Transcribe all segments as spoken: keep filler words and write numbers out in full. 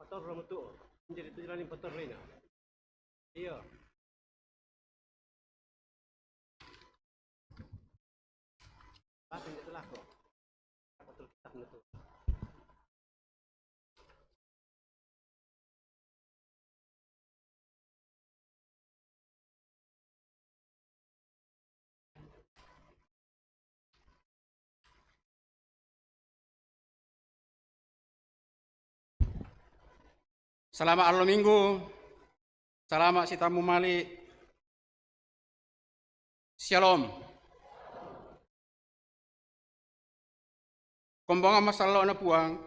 Torro mo tu. Jadi tu jalan yang petor lain. Iyo. Patin di telaku. Apa tu kitab na tu? Salama allo Minggu. Salama sitammu mali. Syalom. Kombongan masallo na Puang,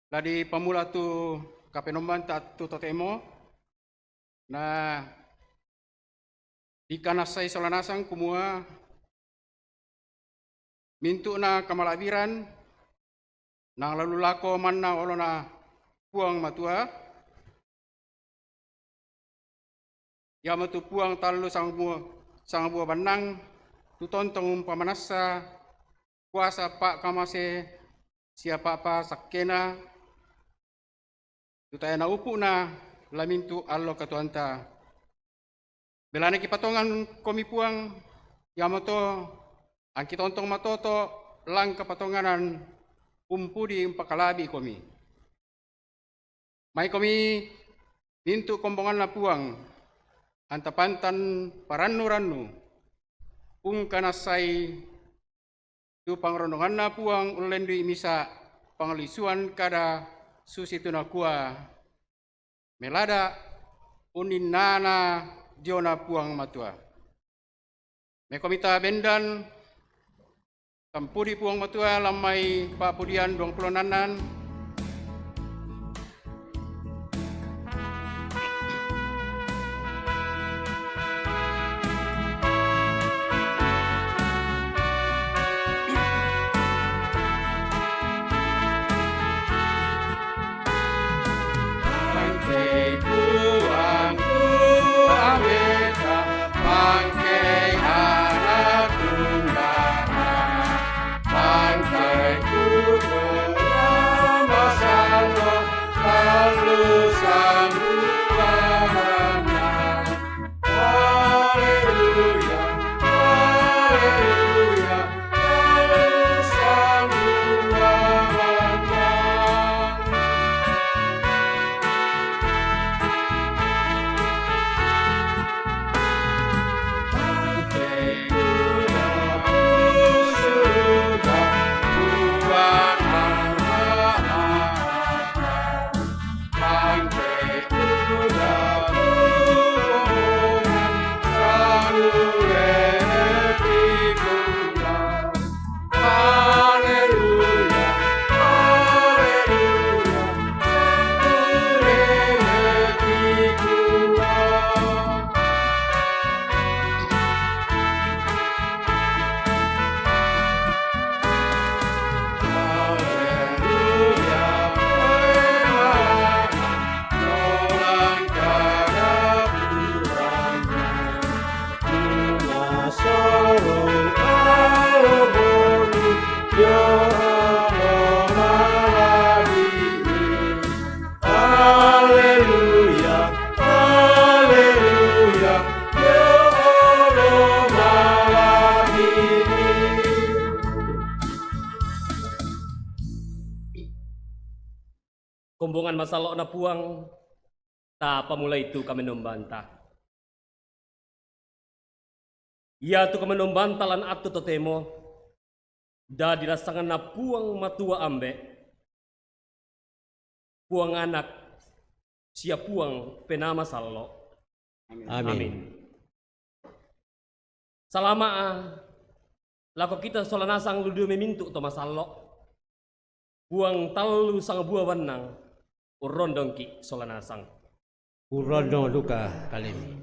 la dipamula tu kapenombanta tu totemo, na dikanassai sola nasang kumua mintu'na kamala'biran nang lalu lako manna olona Puang Matua, iamotu Puang tallu sangbua, sangbua bannang, tu tontong umpamanassa kuasa pa'kamase sia pa'pasakkena, tu tae naupu'na lamintu allo katuoanta. Belana kipatongan komi Puang, iamoto angki tontong matoto lang kapatonganan umpudi umpakalabi komi. Mai komi mintu kombonganna Puang, antapantan parannu-rannu, ungkanassai tu pangrondonganna Puang ullendui misa pangalisuan kada susitu nakua, melada unninnana diona Puang Matua. Mekomita bendan, tampudi Puang Matua lammai pa'pudian duangpulo nannan. Haleluya, haleluya, ya Allah malabihi. Kombongan masallo'na Puang, tapamulai tu kamenombanta. Iatu kamenombanta lan attu totemo, dadi rassanganna Puang Matua Ambe', Puang Anak, sia Puang Penaa Masallo'. Amin. Amin. Salama'a lako kita sola nasang lu due memintu to masallo'. Puang tallu sangbua bannang urrondongki' sola nasang. Urrondong duka kalemi.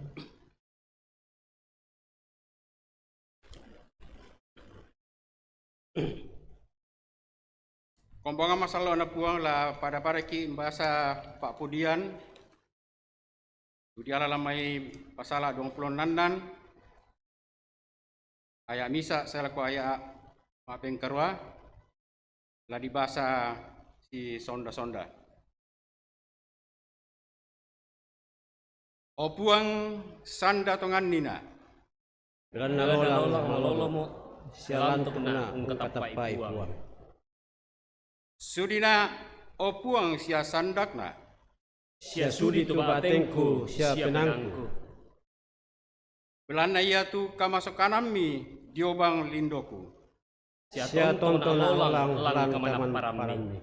Kombongan masallo'na Puang, la pada-padaki' mbasa pa'pudian, tu diala lan mai Pasala' duangpulo nannan, aya' misa' sae lako aya' ma'pengkarua, la dibasa si sonda-sonda. O Puang, sanda tonganni na'. Belanna lolang malolomo, sia lantuk na' ungkatappai Puang. Sudi na', o Puang, sia sandakna. Sia sudi tu batengku sia penaangku. Belanna iatu kamasokanammi diobang lindoku. Sia tontona lolang lan kamanapparammi.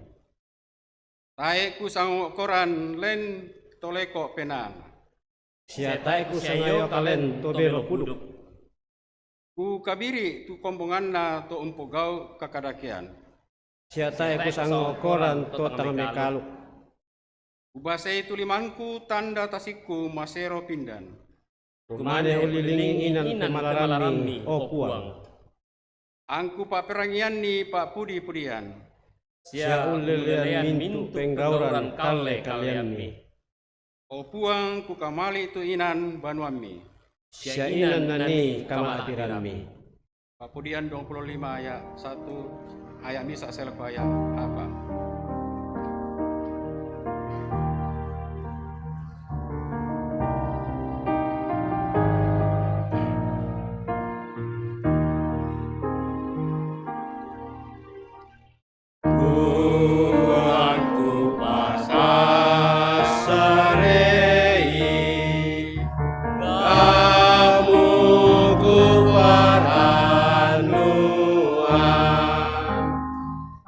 Tae' kusango' koran len to leko' penaana. Sia tae' kusangayo kalen to belo puduk. Kukabiri' tu kombonganna to umpogau' kakadakean. Sia tae' kusango' koran to tang mekalu. Kubasei tu limangku tanda tasikku masero pindan. Kumane ullilingi inan pemalarammi, o Puang. Angku pa'perangianni pa'pudi-pudian. Sia ullelean mintu' penggauran kalle-kalleammi. O Puang, kukamali' tu inan banuammi. Sia inan nanii kama'birammi. Pa'pudian duangpulo lima ayat satu, ayat misa' seleko ayat apa. Puang, kupassarei, Kamu kuparannuang,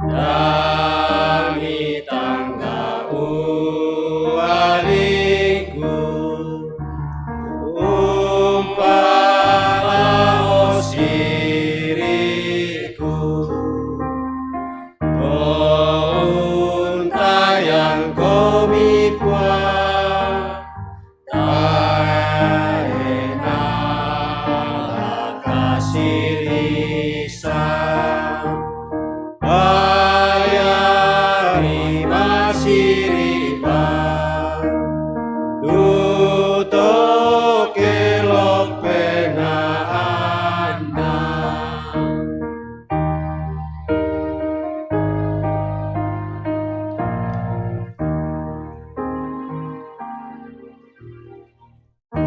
dami tangga ualingku, umpara osiri'ku. Untayangkomi, Puang, tae' nala kasiri'sa, bayari masiri'pa, tu to kelok penaanna. O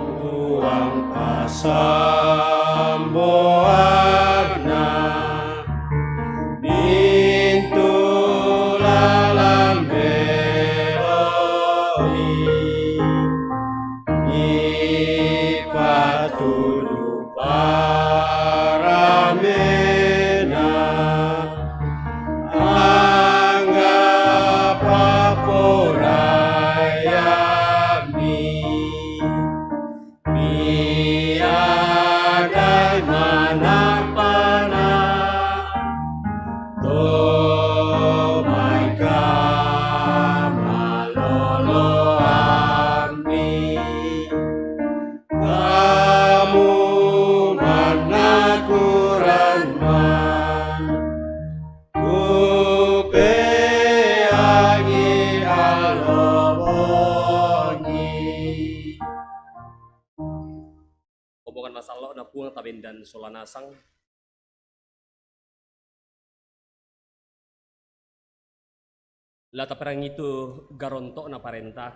Puang, passamboanna mintu' lalan belo'i, mipatudu paramena, angga pa'poraiammi, miadai manappana, to mai kamaloloammi. Kamu mannaku ranma, kupeangi allo bongi. Kombongan masallo'na Puang tabendan sola nasang. La taperangi tu garonto'na parenta.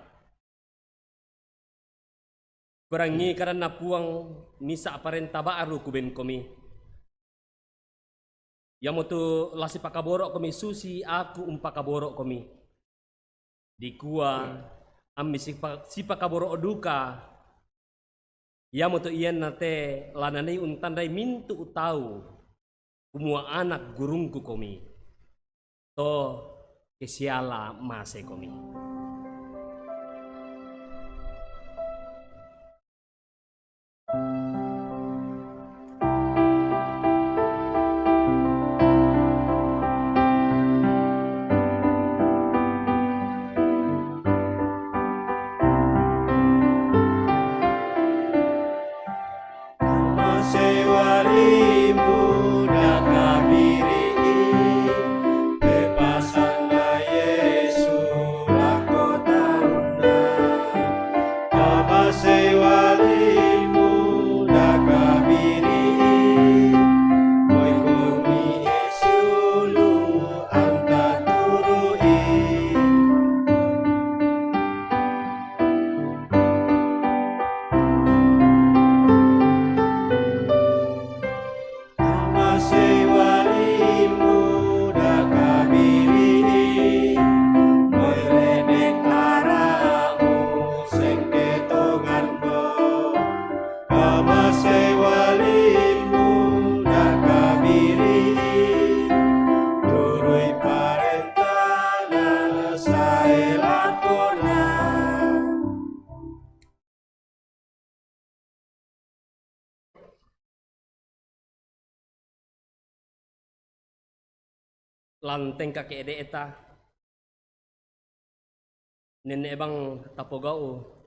Perangi kadanna Puang, misa' parenta ba'ru kubenkomi. Iamotu la sipakaboro'komi susi aku umpakaboro'komi. Dikua, ammi sipa-, sipakaboro' duka, iamotu ianna te la nanai untandai mintu' tau, kumua ana' gurungkukomi, to ke siala masekomi. Masewalimu nakabiri'i, pepasanna Yesu lako Kamasei walimmu nakabiri'i, turui parentana sae lakona. Lan tengka ke'de'ta, nenne' bang tapogau'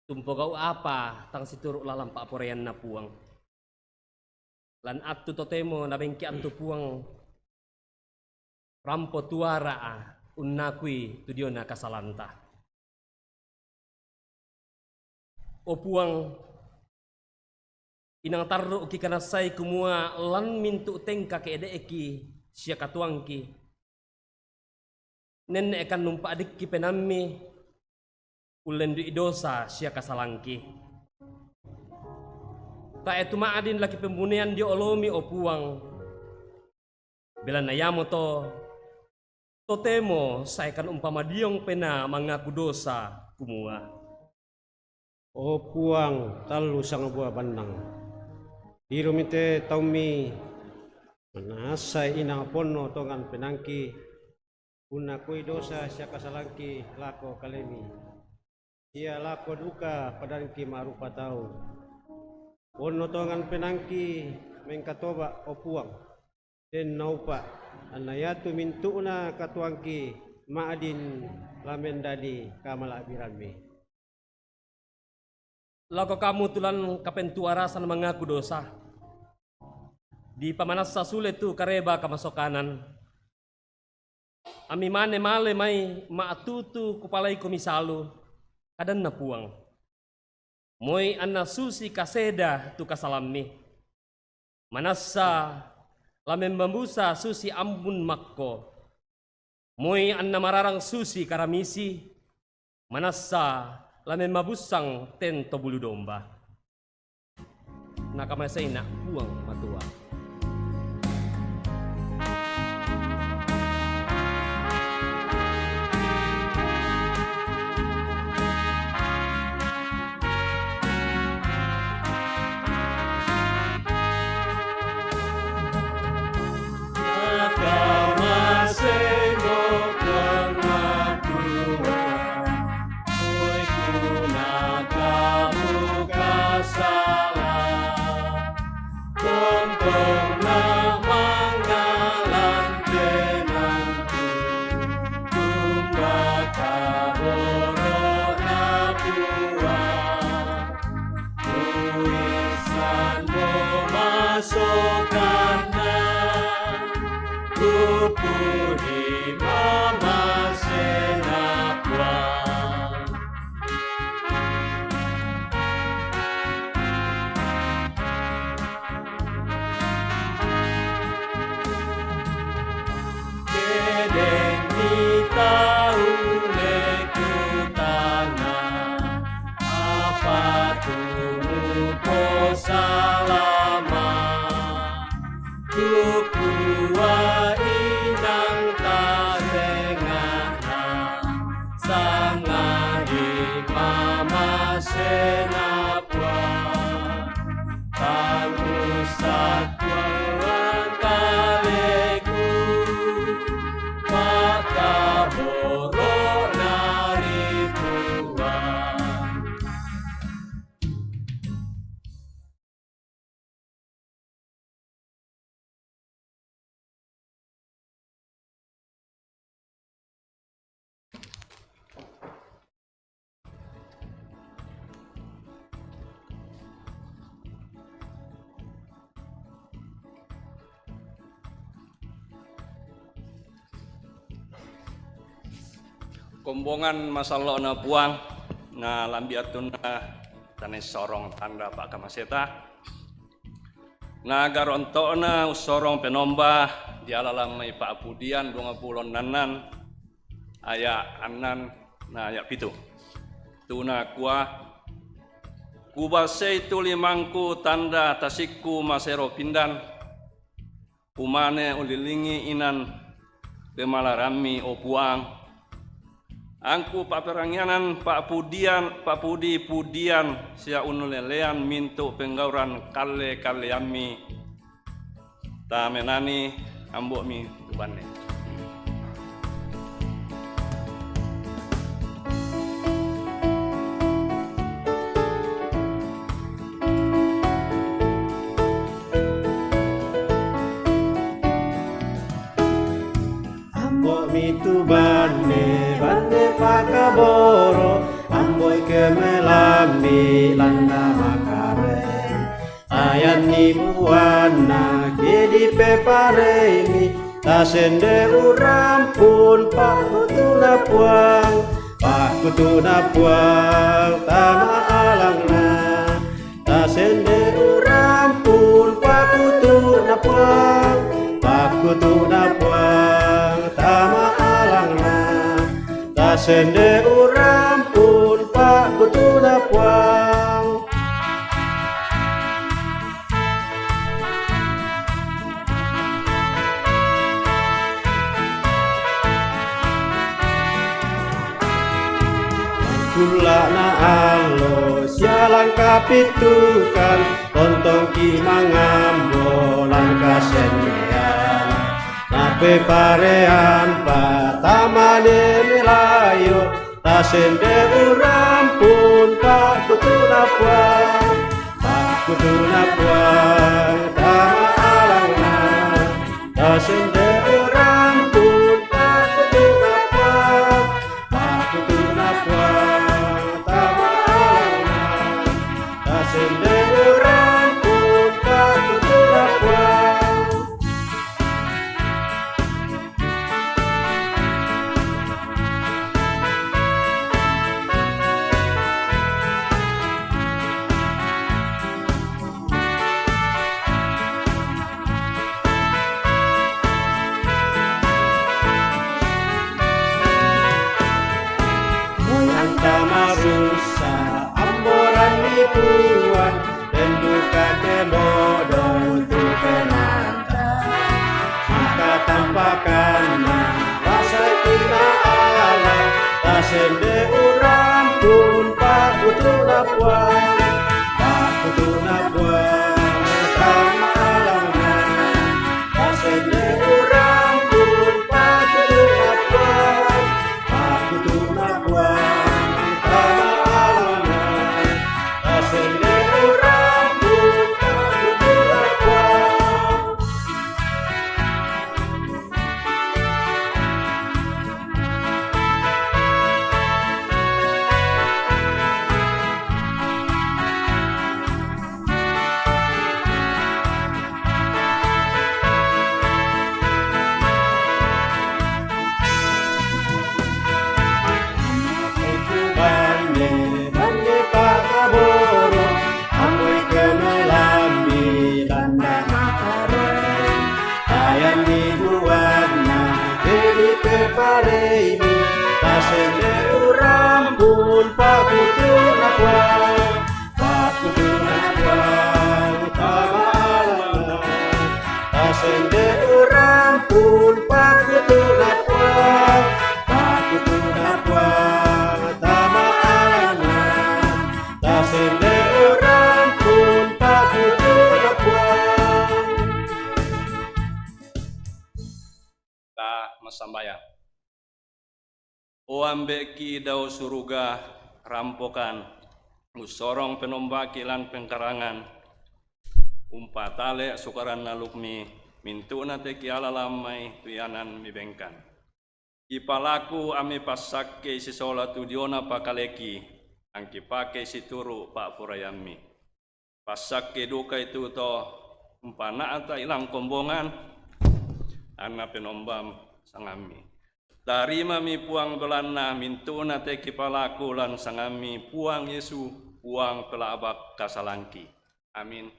tumpogau' apa tang situru' lalan pa'poraianna Puang. Lan attu totemo nabengki antu Puang rampo tuara'a unnakui tu diona kasalanta. O Puang, inang tarru'ki kanassai kumua lan mintu' tengka ke'de'ki sia katuoangki, nenne'kan numpa'dikki penaammi ullendu'i dosa sia kasalangki. Tae' tu ma'din la kipemmunean dio olomi, o Puang, belanna iamoto totemo saekan umpamadiong penaa mangaku dosa, kumua, O Puang, tallu sangbua bannang. Tirumi te taummi, manassai inang ponno tongan penaangki, unnakui dosa sia kasalangki lako kalemi, sia lako duka padangki ma'rupa tau. Ponno tongan penaangki mengkatoba', o Puang, den naupa', anna iatu mintu'na katuoangki ma'din la mendadi kamala'birammi. Lako kamu tu lan kapentuarasan mangaku dosa, dipamanassa sule tu kareba kamasokanan. Ammi mane male mai ma'tutu kupalaiko misalu, kadanna Puang. Moi anna susi kaseda tu kasalammi. Manassa la memmabusa susi ambun makko. Moi anna mararang susi karamisi, manassa la memmabussang ten to bulu domba. Nakamaseina Puang Matua. Muissanmo masokanna, ku puji mamasena Puang. Kedenni tau le kutana, apa tu muposalama? Kukua inang tarengana, sangadi mamasena Puang. Tamusakkua kaleku, pakaboro'na ri Puang. Kombongan masallo'na Puang, na lambi' attunna tanaissorong tanra pa'kamaseta. Na garonto'na ussorong penomba diala lammai Pa'pudian duangpulo ennannan, aya' annan na aya' pitu. Tu nakua, Kubassei tu limangku tanra tasikku masero pindan, kumane ulilingi inan pemalarammi, o Puang. Angku pa'perangianan pa'pudian, pa'pudi-pudian sia unnulelean mintu' penggauran kalle-kalleammi, tamenani ambo'mi tu banne. Ambo'mi tu banne, banne pakaboro, ambo'i ke melambi' lanna makare. Ayanni buanna ke dipepareimi, tasende urampun pakutuna Puang, pakutuna Puang tama alangna. Tasende urampun pakutuna Puang, pakutuna Puang tama alangna. Tasende urampun pakutuna Puang. Kulla'na allo sia langkapi tukang, tontongki' mangambo langka sennean. Napeparean patamane melayo, tasende urampun pakutuna Puang, pakutuna Puang tama alangna. Tasende urampun pakutuna Puang, pakutuna Puang tama alangna. Tasende urampun pakutuna Puang. Moi antama sussa, amboranni Puang, den duka kemodo tu penaanta. Maka tampakanna, rasai pina ala, tasende urampun pakutuna Puang, pakutuna Puang tama alangna. Tasende urampun pakutuna Puang, pakutuna Puang tama alangna. Tasende urampun pakutuna Puang. Banne, banne pakaboro, ambo'i ke melambi' lanna makare. Ayanni buanna ke dipepareimi, tasende urampun pakutuna Puang, pakutuna Puang tama alangna. Tasende urampun pakutuna Puang, pakutuna Puang tama alangna. Tasende urampun pakutuna Puang. Ta massambayang. O Ambe'ki dao suruga, rampokan, ussorong penombaki lan pengkarangan, umpatale sukaranna alukmi, mintu'na te kialalammai tu ianan mibengkan. Kipalaku ammi passakkei sisola tu diona pakaleki, angkipakei situru pa'poraiammi. Passakkei dukai tu to umpana'ta ilang kombongan, anna penombam sangammi. Tarimami Puang belanna mintu'na te kipalaku lan sangammi Puang Yesu, Puang pela'bak kasalangki. Amin.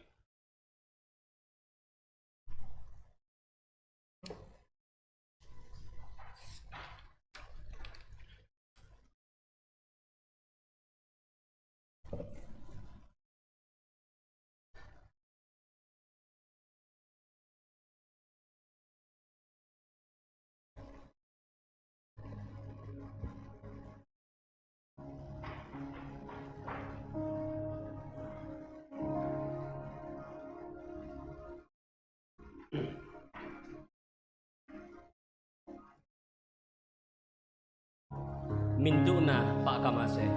Mintu'na pa'kamase.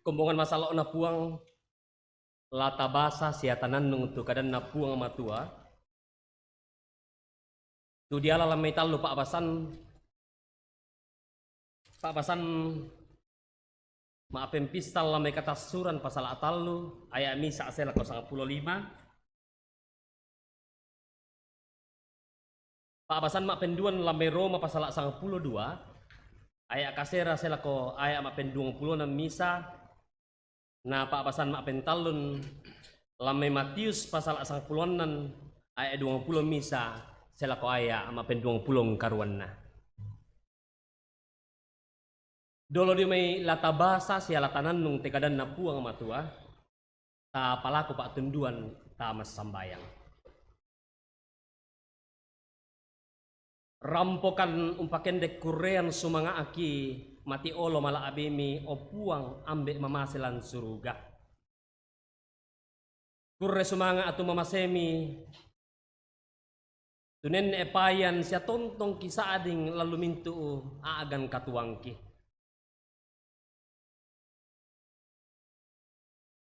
Kombongan masalo'na Puang, la tabasa sia tanannung tu kadanNa Puang Matua. Tu diala lammai tallu pa'basan, pa'basan ma'pempissang lammai Katassuran pasala tallu, aya' misa' sia lako sangpulo lima. Pa'basan ma'penduan lammai Roma pasala sangpulo dua, aya' kasera sia lako aya' ma'penduangpulona misa, na pa'basan ma'pentallun lammai Matius pasala sangpulo annan, aya' duangpulo misa sia lako aya' ma'penduangpulo karuanna. Dolo dio mai la tabasa sia la tanannung te kadanNa Puang Matua, tapalaku pa'tunduan, tamassambayang. Rampokan umpakende kurrean sumanga'ki, mati olo mala'biMi, o Puang, Ambe' mamase lan suruga. Kurre sumanga' tu mamaseMi, tu nenne'e payan sia tontongki sa'ding lan lu mintu'u a'gan katuoangki.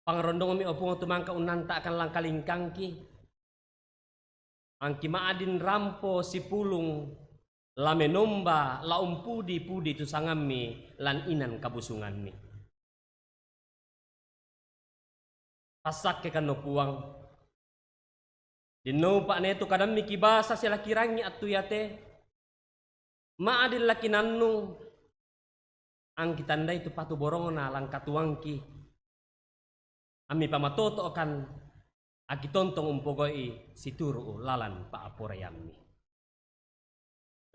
Pangrondongmi, o Puang, tu mangka unnanta'kan langkalingkangki. Angki ma'din rampo sipulung, la menomba, la umpudi-pudi tu sangamMi lan inan kabusunganMi. Passakkekan, o Puang. Denno upa'na tu kadamMi kibasa sia la kirangi attu iate, ma'din la kinannung, angki tandai tu patu borongna lan katuoangki. Ammi pamatoto'kan, akitontong umpogau'i situru' lalan pa'poraiamMi.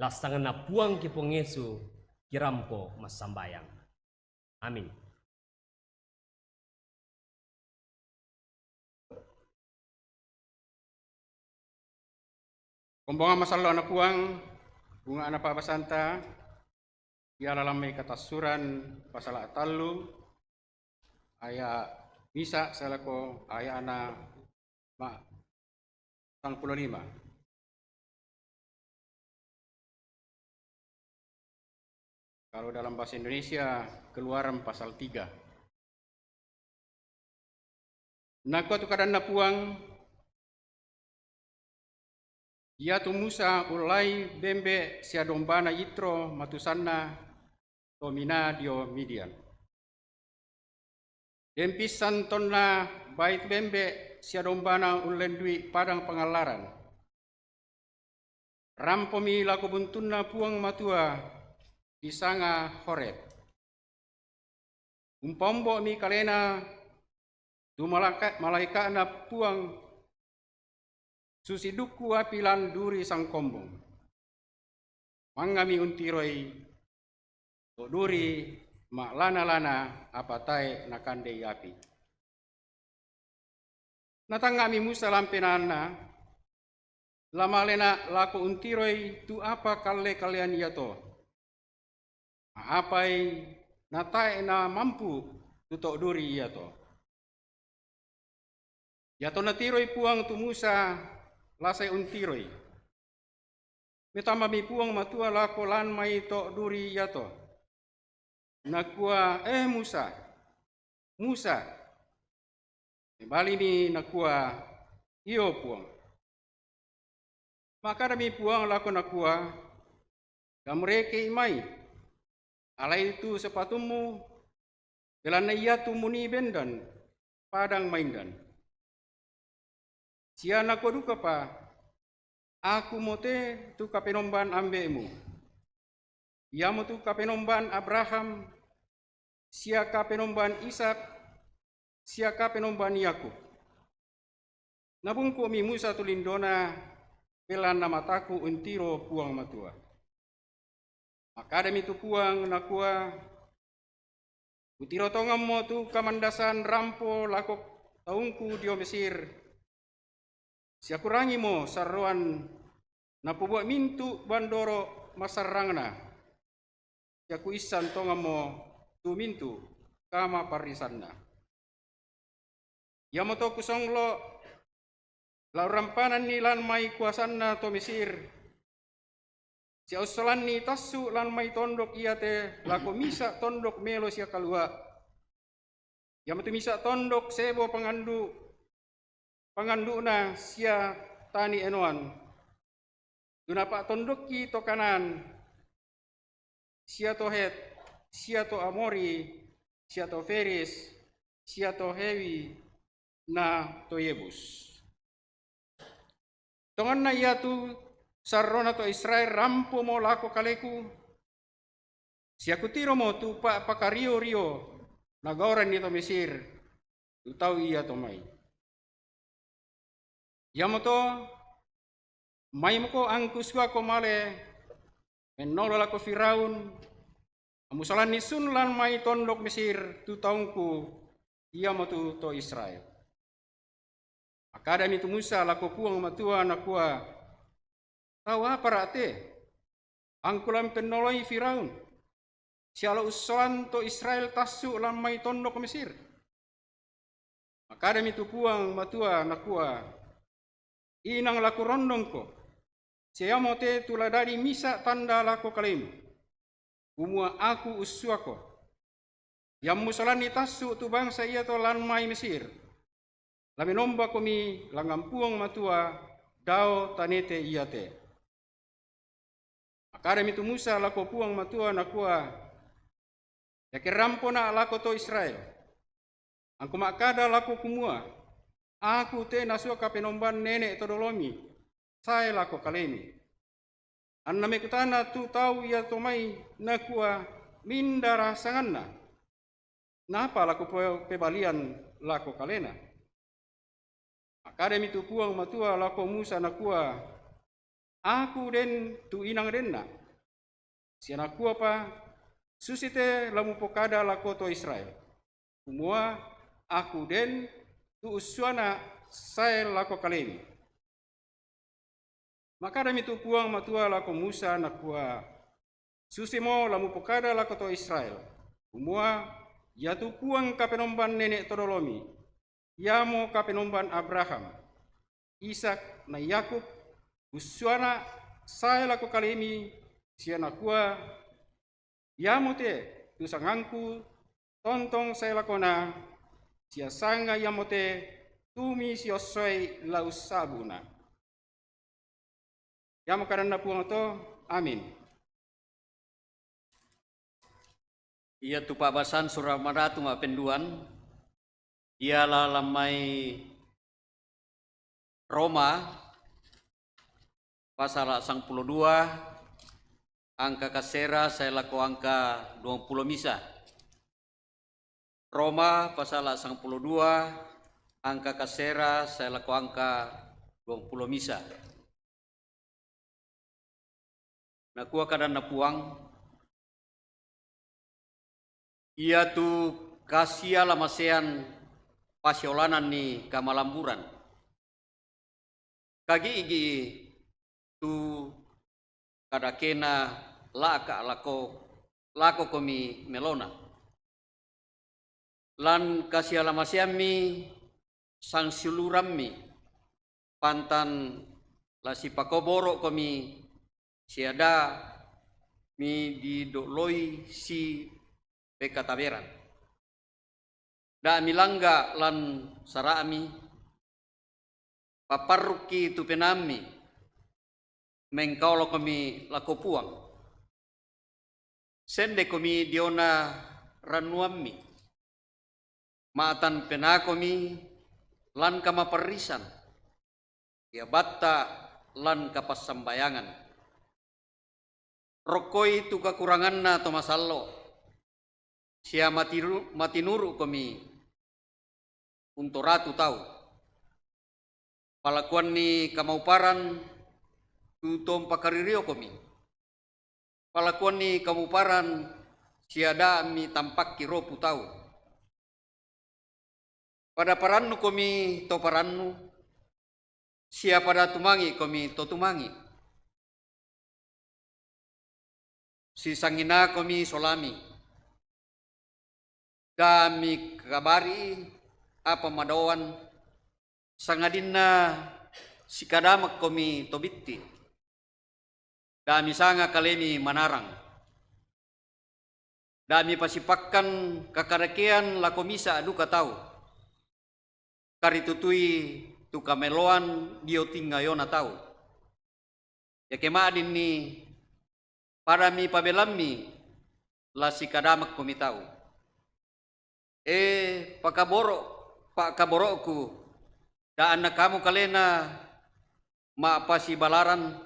Lan sanganNa Puangki Puang Yesu kirampo massambayang. Amin. Kombongan masallo'na Puang, bunga'na pa'basanta, diala lammai Katassuran pasala tallu, aya' misa sia lako aya'na ma-, sangpulo lima. Kalau dalam bahasa Indonesia, Keluaran pasal tiga. Nakua tu kadanNa Puang: Ia tu Musa ullai bembe sia dombana Yitro matusanna to minaa dio Midian. Den pissan tonna bai tu bembe sia dombana ullendui padang pangallaran. Rampomi lako buntunNa Puang Matua disanga Horeb. Umpaombo'mi kalena tu malaeka-, malaeka'Na Puang susi dukku api lan duri sangkombong. Mangngami untiroi to duri ma'lana-lana, apa tae nakandei api. Natangnga'mi Musa lan penaanna, la malena lako untiroi tu apa kalle-kallean iato. A'apai natae namampu tu to duri iato. Iato natiroi Puang tu Musa, la sae untiroi. Metambami Puang Matua lako lan mai to duri iato. Nakua, "E Musa, Musa!" Mebalimi nakua, "Io, Puang." Ma'kadami Puang lako nakua, "Gamureke'i mai, alai tu sepatummu, belanna iatu muni bendan padang maindan." Sia nakua dukapa, "Akumo te tu Kapenombaan ambe'mu, iamotu Kapenombaan Abraham, sia Kapenombaan Ishak, sia Kapenombaan Yakub." Nabungku'mi Musa tu lindona, belanna mataku untiro Puang Matua. Ma'kadami tu Puang, nakua, "Kutiro tongammo tu kamandasan rampo lako taungku dio Mesir, sia Kurangimo sarroan napobua mintu' bandoro' masarrangna, sia Kuissan tongammo tu mintu' kamaparrisanna. Iamoto Kusonglo' la urampananni lan mai kuasanna to Mesir, sia Ussolanni tassu' lan mai tondok iate lako misa' tondok melo sia kalua', iamotu misa' tondok sebo pangandu', pangandu'na sia tani enoan, tu napa'tondokki to Kanaan, sia to Het, sia to Amori, sia to Peris, sia to Hewi, na to Yebus. Tonganna iatu sarrona to Israel rampomo lako kaleku, sia Kutiromo tu pa'pakario-rio nagaoranni to Mesir, tu tau iato mai. Iamoto maimoko angku suako male mennolo lako Firaun, ammusolanni sun lan mai tondok Mesir tu taungku, iamotu to Israel. Ma'kadami tu Musa lako Puang Matua, nakua, "Tau apara' te, angku la umpennoloi Firaun, sia la ussolan to Israel tassu' lan mai tondok Mesir?" Ma'kadami tu Puang Matua, nakua, "Inang la Kurondongko, sia iamo te tu la dadi misa' tanda lako kalemu, kumua Aku ussuako. Iammusolanni tassu' tu bangsa iato lan mai Mesir, la menombakomi langngan Puang Matua dao tanete iate." Ma'kadami tu Musa lako Puang Matua, nakua, "Iake rampona' lako to Israel, angku ma'kada lako kumua, 'Aku te nasua Kapenombaan nene' to dolomi sae lako kalemi.' Anna mekutana tu tau iato mai, nakua, 'Mindara sanganna? Napa la kupe-, pebalian lako kalena?'" Ma'kadami tu Puang Matua lako Musa, nakua, "Aku den tu inang denna. Sia nakuapa, susi te la mupokada lako to Israel, kumua, 'Aku den tu ussuana' sae lako kalemi.'" Ma'kadami tu Puang Matua lako Musa, nakua, "Susimo la mupokada lako to Israel, kumua, 'Iatu Puang Kapenombaan nene' to dolomi, iamo Kapenombaan Abraham, Ishak na Yakub, ussuana' sae lako kalemi, sia nakua, 'Iamo te tu sangangku tontong sae lakona, sia sanga iamo te tumi siossoai lau sabuna. Iamo kadanna Puang to. Amin. Iatu pa'basang Sura' Madatu ma'penduan, iala lammai Roma, pasala sangpulo dua, angka kasera sae lako angka duangpulo misa. Roma, pasala sangpulo dua, angka kasera sae lako angka duangpulo misa. Nakua kadanna Puang, iatu kasialamasean pasiolanan ni kamalamburan. Kagi'i-gi'i tu kadakena la'ka' lako, lakokomi melona. Lan kasialamaseammi sangsiulurammi, pantan la sipakoboro'komi siada midido'loi si pekataberan. Da' milangga' lan sara'mi, paparrukki tu penaammi, mengkaolokomi lako Puang. Sendekomi diona rannuammi, ma'tan penaakomi lan kamaparrisan, sia batta' lan kapassambayangan. Rokkoi tu kakuranganna to masallo', sia matiru-, matinuru'komi untoratu tau. Palakuanni kamauparan tu to mpakaririakomi. Palakuanni kamauparan sia da' mitampakki ropu tau. Pada parannukomi to parannu, sia pada tumangi'komi to tumangi'. Sisanginakomi solami. Da' mikabari'i apa madaoan, sangadinna sikadamakkomi to bitti'. Da' misanga kalemi manarang. Da' mipasipakkan kakadakean lako misa' duka tau, karitutui tu kameloan dio tingayona tau. Iake ma'dinni pada mipabelammi, la sikadamakkomi tau. E pakaboro', pa'kaboro'ku, da' anna kamu kalena ma'pasibalaran,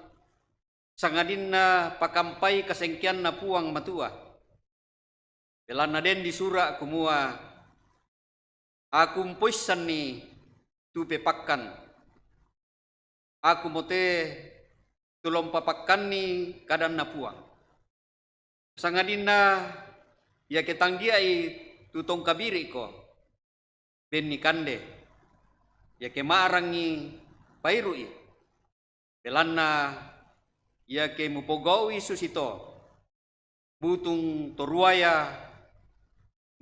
sangadinna pakampai kasengkeanna Puang Matua. Belanna den disura' kumua, aku mpoissanni tu pepakkan. Aku mote tu lompapakkanni kadanna Puang. Sangadinna iake tanggia'i tu tongkabiri'ko, benni kande. Iake ma'rangngi, pairu'i. Belanna iake mupogau'i susito, butung toruaya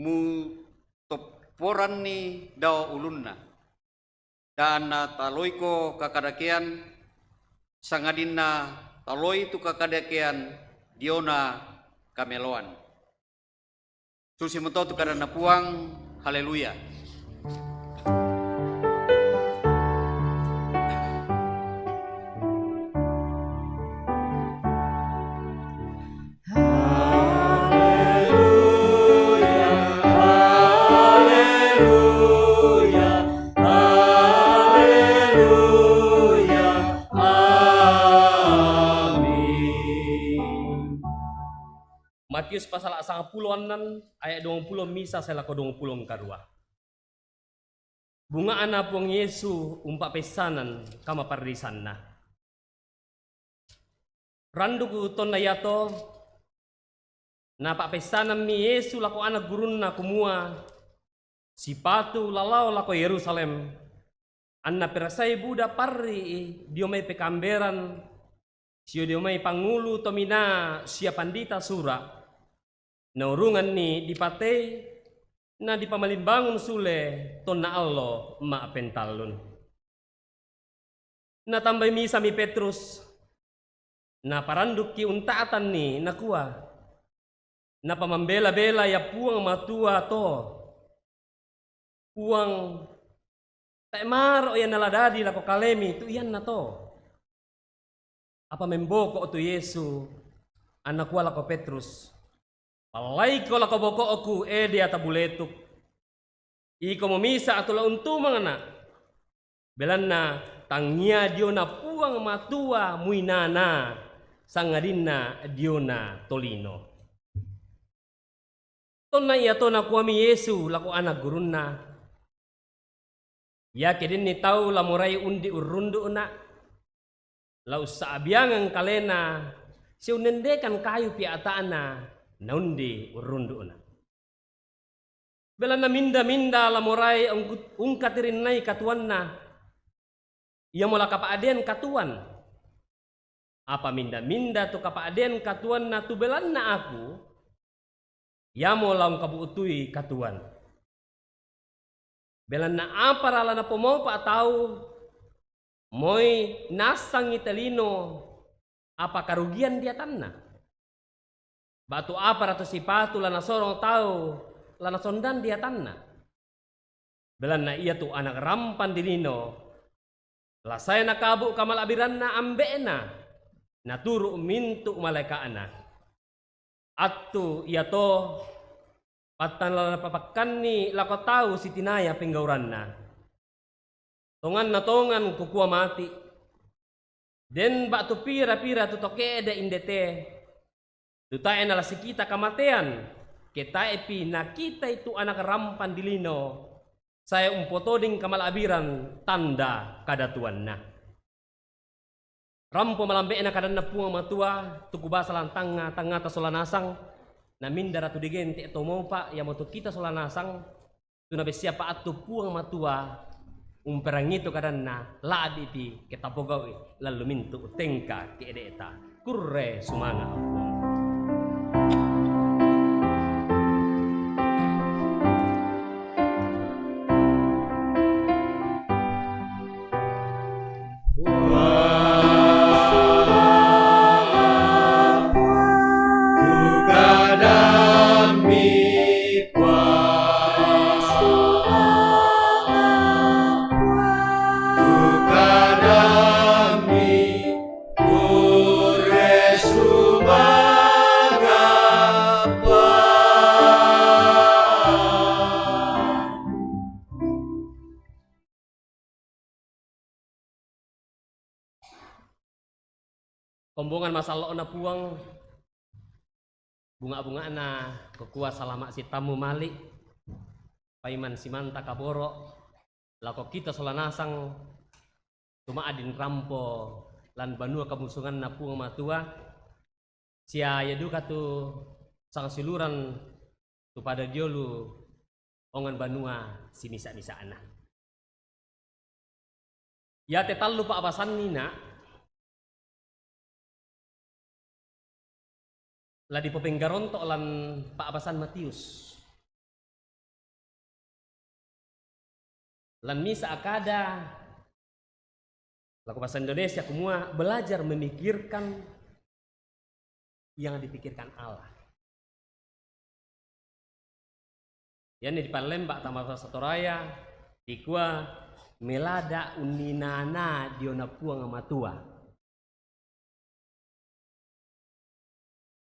mutopporanni dao ulunna. Da' anna taloiko kakadakean, sangadinna taloi tu kakadakean diona kameloan. Susi mento tu kadanna Puang. Haleluya. Haleluya, haleluya, haleluya. Amin. Matius pasala sangpulo annan, aya' duangpulo misa sae lako duangpulo karua. Bunga'na Puang Yesu umpa'pessanan kamaparrisanna. Randuku tonna iato, napa'pessanammi Yesu lako ana' gurunna kumua, sipatu lalao lako Yerusalem, anna perasai buda parri'i dio mai pekamberan, sio dio mai pangulu tominaa sia pandita sura', naurunganni dipatei, na dipamalimbangun sule tonna allo ma'pentallun. Natambai misami Petrus, naparandukki unta'tanni, nakua, Napamambela-bela ia Puang Matua to, Puang Tae' maro' ia naladadi lako kalemi tu ianna to. Apa memboko' tu Yesu, anna kua lako Petrus, "Pallaiko lako boko'ku, e deata buletuk. Iko mumisa atu la untumangna'. Belanna tangia diona Puang Matua muinana, sangadinna diona tolino." Tonna iato nakuami Yesu lako ana' gurunna, "Iake denni tau la morai undi urrundu'na', la ussa'biangeng kalena siunnendekan kayu piata'na naundi urrundu'na'. Belanna minda-minda la morai ungkut-, ungkatirinnai katuanna, iamo la kapa'dean katuan. Apa minda-minda tu kapa'dean katuanna tu belanna Aku, iamo la ungkabu'tui katuan. Belanna apara la napomaupa' tau, moi naassangi tolino apa karugian diatanna? Ba'tu apara tu sipatu la nasorong tau la nasondan diatanna? Belanna iatu Ana' Rampang Dilino la sae nakabu' kamala'biranna Ambe'na naturu' mintu' malaeka'na. Attu iato pattang la napapakkanni lako tau sitinaya penggauranna. Tonganna tongan Kukua mati', den ba'tu pira-pira tu to ke'de' indete, tu tae' nala sikita kamatean, ke tae'pi nakitai tu Ana' Rampang Dilino sae umpotoding kamala'biran tanda kadatuanna." Rampo malambe'na kadanNa Puang Matua, tu kubasa lan tangnga-tangngata sola nasang, na mindara tu digente' to maupa', iamotu kita sola nasang, tu nabessiapa attu Puang Matua umperangitu kadanNa, la'bipi ke tapogau'i lallu mintu' tengka ke'de'ta. Kurre sumanga' Puang. Kombongan masallo'na Puang, bunga'-bunga'na kukua salama' sitammu mali', paiman simanta kaboro', lako kita sola nasang, tuma'din rampo lan banua kamusunganNa Puang Matua, sia ia duka tu sangsiuluran tu pada diolu ongan banua simisa-misa'na. Iate tallu pa'basanni na la dipopenggaronto' lan pa'basan Matius. Lan misa' kada, lako bahasa Indonesia kumua, belajar memikirkan yang dipikirkan Allah. Ianni dipallemba' tama bahasa Toraya, dikua melada' unninana diona Puang Matua.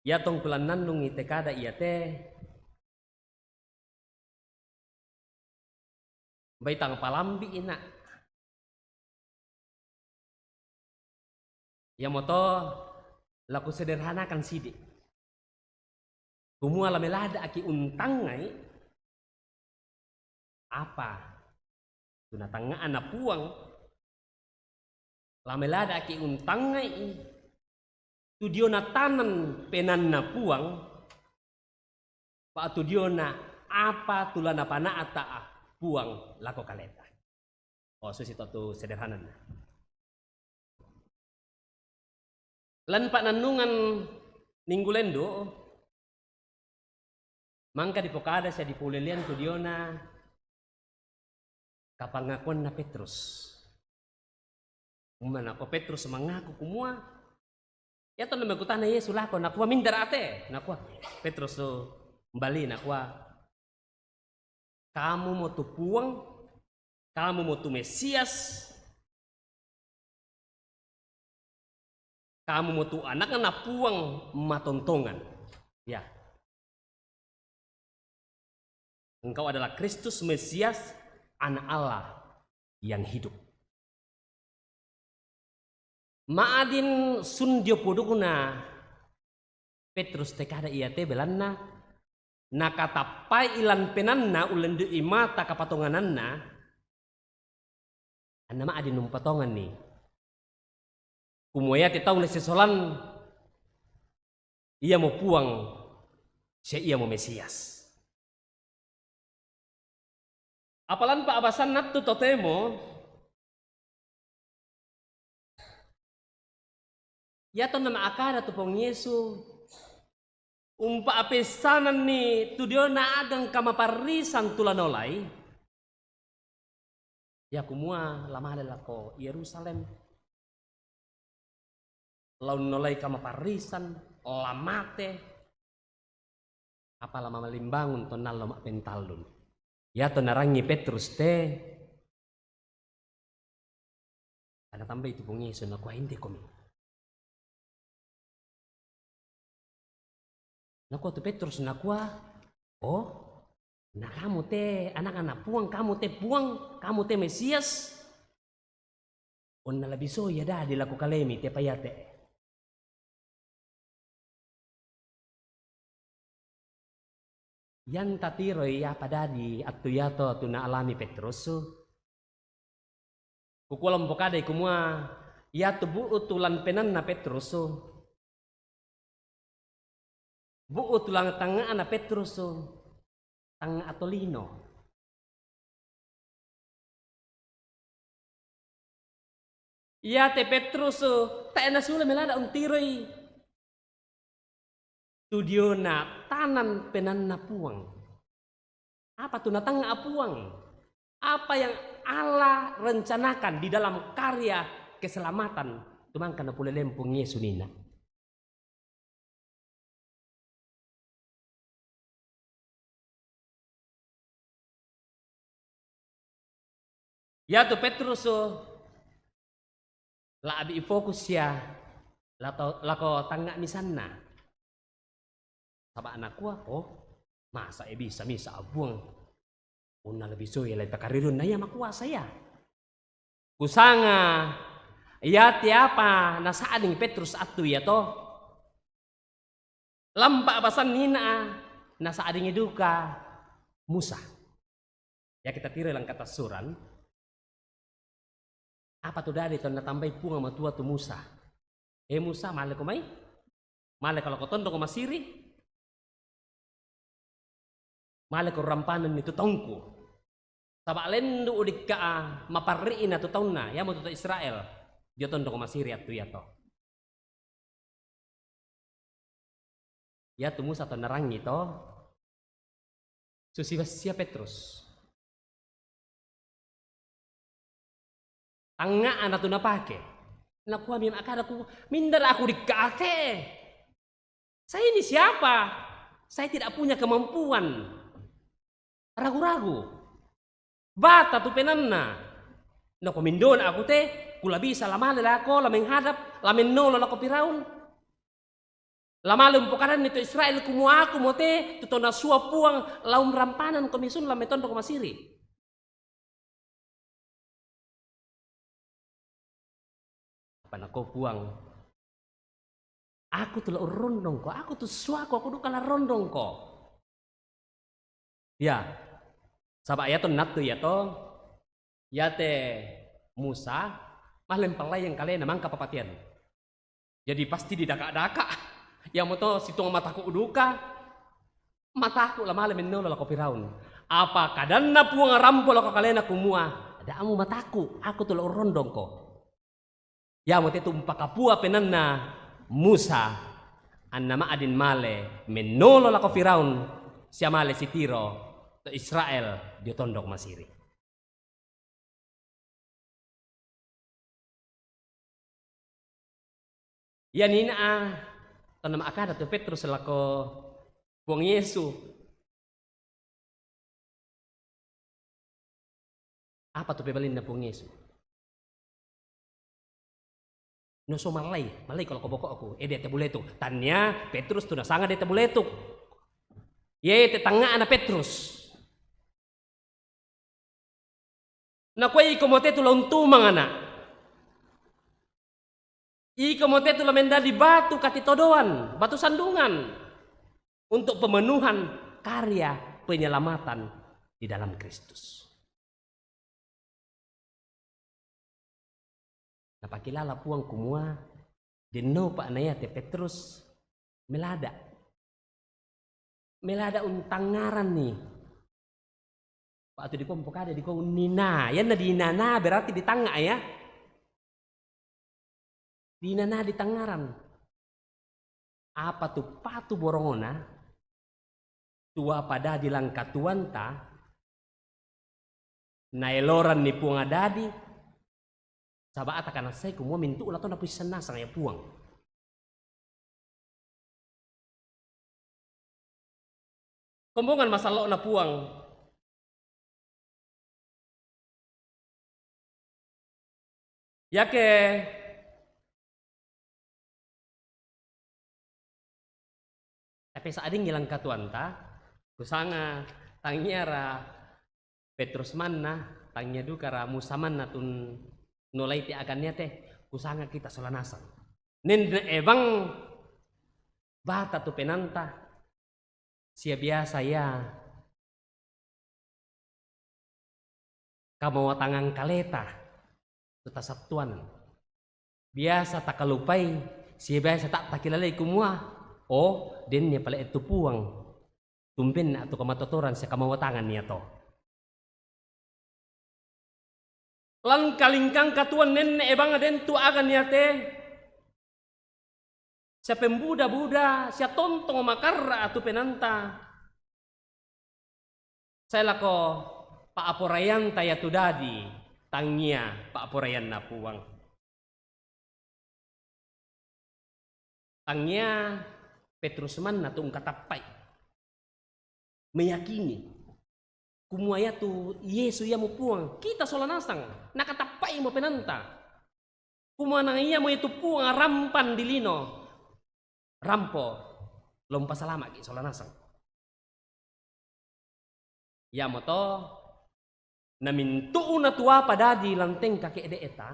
Iatongku lannannungi te kada iate, mbai tang palambi'i na'. Iamoto la kusederhanakan sidi'. Kumua la melada'ki' untangngai apa tu natangnga'na Puang, la melada'ki' untangngai tu diona tanan penaanna Puang, ba'tu diona apa tu la napana'ta' Puang lako kaleta. Oh, susi to tu sederhananna. Lan pa'nannungan minggu lendu', mangka dipokada sia dipoulelean tu diona kapangakuanna Petrus. Umma nakua Petrus mangaku kumua, iatonna mekutana Yesu lako, nakua, "Mindara te?" Nakua Petrus tu mbali, nakua, "Kamumo tu Puang, Kamu mo tu Mesias, kamu mo tu Anakna Puang matontongan. Ya. Engkau adalah Kristus, Mesias, Anak Allah yang hidup. Ma'adin sundio pudukna Petrus te kada iate belanna, nakatappai ilan penanna ullendu'i mata kapatongananna, anna ma'adin umpatonganni. Kumua iate tau nasisolan, iamo Puang, sia iamo Mesias. Apalan pa'basanna tu totemo, iatonna ma'akada tu Puang Yesu, umpa'apessananni tu diona agang kamaparrisan tu lanolai, ya kumua lamale lako Yerusalem, launnolai kamaparrisan, lamate, apa lamamalimbangun to nallo ma'pentallun. Iato narangi Petrus te, tanatambai tu Puang Yesu, nakua, "Indekomi." Nakua tu Petrus, nakua, "Oh, na kamu te Anakna Puang, kamu te Puang, kamu te Mesias. Onna labi so ia dadi lako kalemi tepa iate." Ianta tiroi apa dadi attu iato tu naalami Petrus. Kukua lampokadai kumua, iatu bu'u tu lan penanna Petrus, bu'u tu lan tangnga'na Petrus, tangnga' tolino. Iate Petrus tae' nasule melada untiroi tu diona tanan penanna Puang. Apa tu natangnga' Puang? Apa yang Allah rencanakan di dalam karya keselamatan tu mangka napole lempung Yesu nina? Iatu Petrus la'bi fokus ia lako, lako tangnga' misanna. Saba' nakua, "Oh, masa e bisa misa Puang? Punna lebih soi le pakarirunna ia makuasa ia." Kusanga iate apa nasa'ding Petrus attu iato. Lampa' basanni na nasa'dingi duka Musa. Ya, kita tiro langkata suran. Apa tu dadi tonna tambai Puang Matua tu Musa? "E Musa, maleko mai. Maleko lako tondoko Masiri. Maleko rampananni tu taungku. Saba' lendu' udikka'a maparri'na tu taunna, iamotu to Israel, dio tondoko Masiri attu iato." Iatu Musa tau narangi to, susi bassia Petrus. Tangnga'na tu napake. Nakuami ma'kada ku, "Mindara aku dikka ate? Saya ini siapa? Saya tidak punya kemampuan." Ragu-ragu. Bata tu penanna. Nako mindona aku te, kula bisa lamale lako, lamenghadap, lamennolo lako Firaun. Lamale umpokadanni to Israel kumua aku mo te, tu tau nasua Puang, laung rampanang komi sun lametondoko Masiri. Apa nakua Puang, "Aku tu la urrondongko, aku tu suako, aku duka la rondongko." Ya, saba' iatonna attu iato, iate Musa, mahleng pallayang kalena mangka papatean. Jadi pasti didaka'-daka'. Iamoto situang mataku' duka, mataku' lamale mennolo lako Firaun. Apa kadanna Puang rampo lako kalena kumua, "Ada'mu mataku', aku tu la urrondongko." Iamote tu umpakapua penanna Musa, anna ma'din male mennolo lako Firaun, sia male sitiro to Israel dio tondok Masiri. Ianina tonna ma'kada tu Petrus lako Puang Yesu, Apa tu pebalinna Puang Yesu? No so mallai, mallai kalau koboko aku, eh, dia tebuletuk. Tania Petrus tu nasanga dia tebuletuk. Ye te tangga ana Petrus. Nakuai iko mote tu launtumang ana. Iko mote tu la mendadi batu katitodoan, batu sandungan untuk pemenuhan karya penyelamatan di dalam Kristus. Napakilala Puang kumua, denno pa na iate Petrus melada. Melada untangngaranni. Patu dikua mpokada dikua unnina. Yanna dinana berarti ditanga ya. Dinana ditangngaran. Apa tu patu borongona? Tua pada dilangkatuanta, naeloran ni Puang adadi, saba ata kana sai kumua mintu ula to napuissan nasang ya Puang. Kombongan masallo'na Puang. Yake tapi sadingi langkatuanta, kusanga tangiara Petrus manna, tangia dukara Musa manna tun nolai te agannia te, kusanga kita sola nasang. Nenne ebang bata tu penanta, sia biasa ya kamawatangan kaleta tu tasattuanan. Biasa takalupai, sia biasa tak takilalai kumua, oh, dennia pale tu Puang. Tumbenna tu kamatotoran sia kamawatangan nia to. Lan kalingkang katuan nenne ebang den tu aga niate. Sia pembuda-buda, sia tontong makarra atu penanta. Sai lako pa'aporaianta ya tu dadi, tangia pa'aporaianna Puang. Tangia Petrus manna tu ungkatappai. Meyakini. Kumua ya tu Yesu ya mu Puang. Kita sola nasang. Nakatappai mo penanta. Kumua na iya mo itu Puang rampan di lino. Rampo. Lompa salamaki sola nasang. Iamoto namintu'na tuapa dadi lantengka ke'de'ta,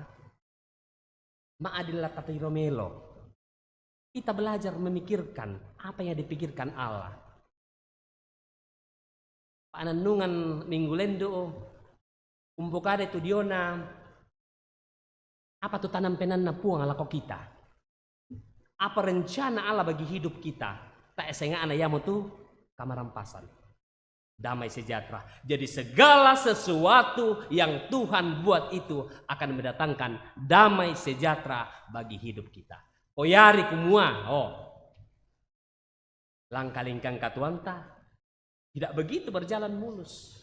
ma'adil la tatiro melo. Kita belajar memikirkan apa yang dipikirkan Allah. Panannungan minggu lendu, umpokade tu diona, apa tu tanam penanna Puang lako kita? Apa rencana Allah bagi hidup kita? Ta'esenga'na iamotu kamarampasan. Damai sejahtera. Jadi segala sesuatu yang Tuhan buat itu akan mendatangkan damai sejahtera bagi hidup kita. Poyari kumua, oh. Langkah lingkang katuanta tidak begitu berjalan mulus.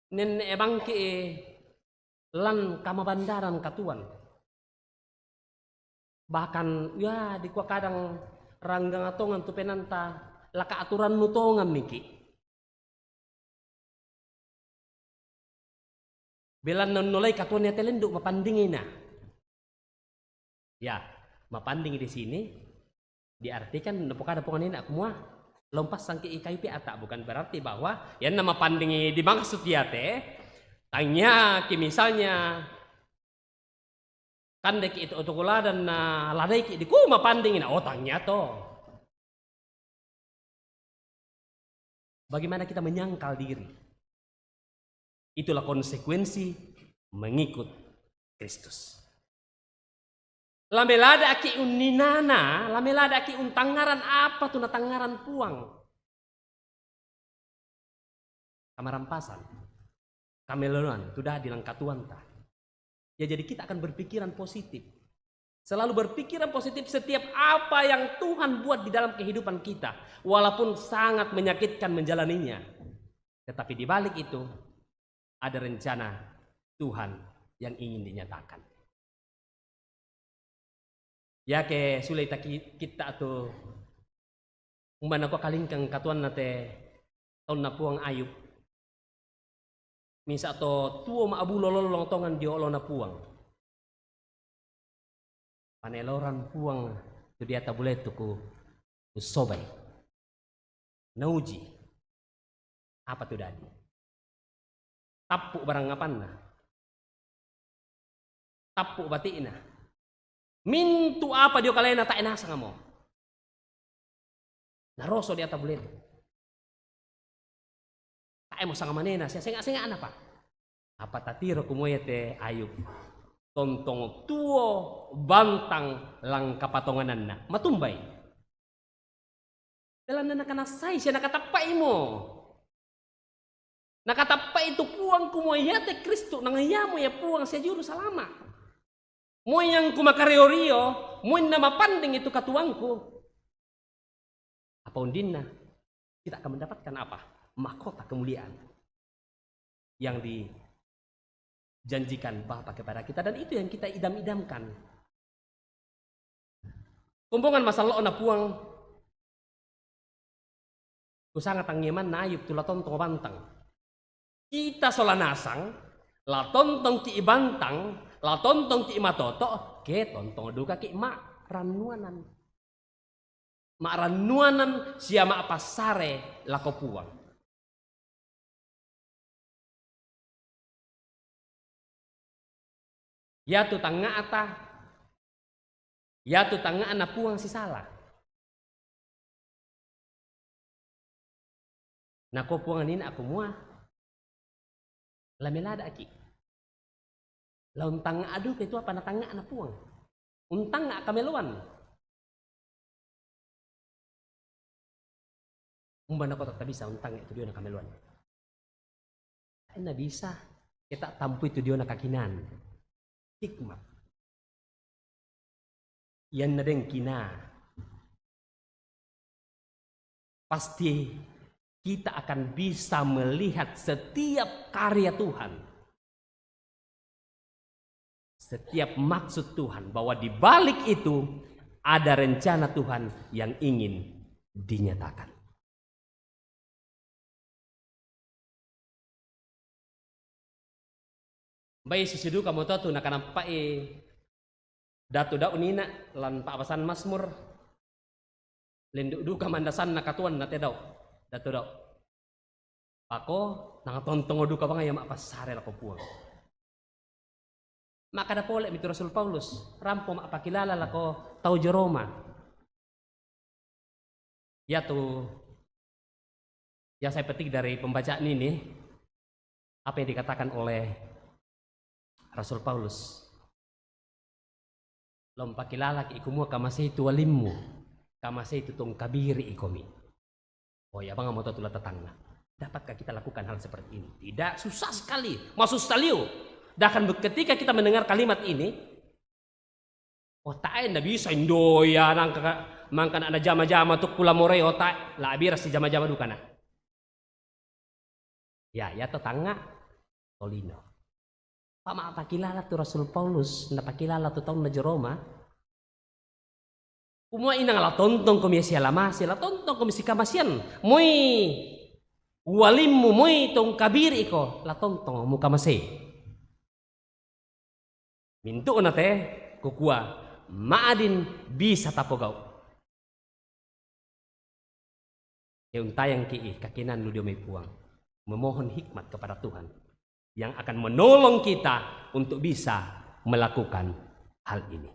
Nenne bangke lan kamabandaran katuan. Bahkan ya dikua kadang ranggang atongan tu penanta laka aturannu tongan miki. Belanna nolai katuan ya telendu mapandingina. Ya, mapanding di sini diartikan napokada pongan ina kumua lompasangki ikai pi ata, bukan berarti bahwa yanna mapandingi dimaksud yate. Tangiaki misalnya kandeki itu oto ladan na ladaiki di ku mapandingina, oh tangia to. Bagaimana kita menyangkal diri? Itulah konsekuensi mengikut Kristus. Lameladaki unninana, lameladaki untangaran apa tu natangaran Puang. Kamarampasan, kamelonan, tu dadi langkatuanta. Ya jadi kita akan berpikiran positif. Selalu berpikiran positif setiap apa yang Tuhan buat di dalam kehidupan kita. Walaupun sangat menyakitkan menjalaninya. Tetapi di balik itu ada rencana Tuhan yang ingin dinyatakan. Yake sulei taki kita tu umana ko kalingkang katuanna te Taunna Puang Ayub. Misa' to tuo ma'bulo lollong tongan dio olona Puang. Paneloran Puang tu diata buletu ku, ussobai. Nauji. Apa tu dadi? Tappu barangngapanna. Tappu bati'na. Mintu' apa dio kalena tae' nasangmo. Naroso diata buletu. Tae'mo sanga manena, sia senga'-senga'na pa. Apa tatiro kumua iate Ayub? Tontong tuo bantang langka patongananna. Matumbai. Belanna nakanassai sia nakatappa'imo. Nakatappa'i tu Puang kumua iate Kristu, nang iamo ia Puang sia Juru Salama'. Moi angku makario-rio, moi namapanding itu katuangku. Apa undinna? Kita akan mendapatkan apa? Mahkota kemuliaan yang dijanjikan Bapa kepada kita, dan itu yang kita idam-idamkan. Kombongan masallo'na Puang, kusanga tangngemanna Ayub tu la tontong bantang. Kita sola nasang, la tontongki' bantang, la tontongki' matoto', ke tontong dukaki' ma'rannuanan. Ma'rannuanan sia ma'passare lako Puang. Iatu tangnga'ta, iatu tangnga'na Puang sisala. Nakua Puang nina' kumua, la melada'ki'. La untangnga' duka itu apa natangnga'na Puang. Untangnga' kameloan. Umba nakua tatta bisa untangnga' itu diona kameloan. Tae'na bisa, kita tampui itu diona kakinaan. Hikmat. Ianna deng kinaa. Pasti kita akan bisa melihat setiap karya Tuhan. Setiap maksud Tuhan, bahwa di balik itu ada rencana Tuhan yang ingin dinyatakan. Bai susi dukamo to tu nakanappa'i Datu Daud nina' lan pa'basan Mazmur. Lendu' duka mandasanna katuoanna te Daud, Datu Daud. Pako, nangtontongo duka bang ia ma'passare lako Puang. Makkada pole mi tu Rasul Paulus, rampo ma'pakilala lako tau jio Roma. Iatu, ya, saya petik dari pembacaan ini, apa yang dikatakan oleh Rasul Paulus. La umpakilalaki' kumua kamasei tu ualimmu, kamasei tu tongkabiri'ikomi. Oh ya, bang mau tu la tatangnga. Dapatkah kita lakukan hal seperti ini? Tidak, susah sekali. Masussa liu. Bahkan ketika kita mendengar kalimat ini, oh, tae' nabisa indoya nangka mangkana najama-jama tu kulamorai, oh, tae', la abira sijama-jama dukana. Ya, ya to tangnga' tolino. Pama'pakilala tu Rasul Paulus, napakilala tu taunna jio Roma. Kumua inang la tontongkomi sia la mase, la tontongkomi sikamasean. Moi ualimmu, moi tongkabiri'iko, la tontong mukamasei. Mintu'na te, kukua, ma'din bisa tapogau'. Ke untayangki' kakinaan lu dio mai Puang. Memohon hikmat kepada Tuhan yang akan menolong kita untuk bisa melakukan hal ini.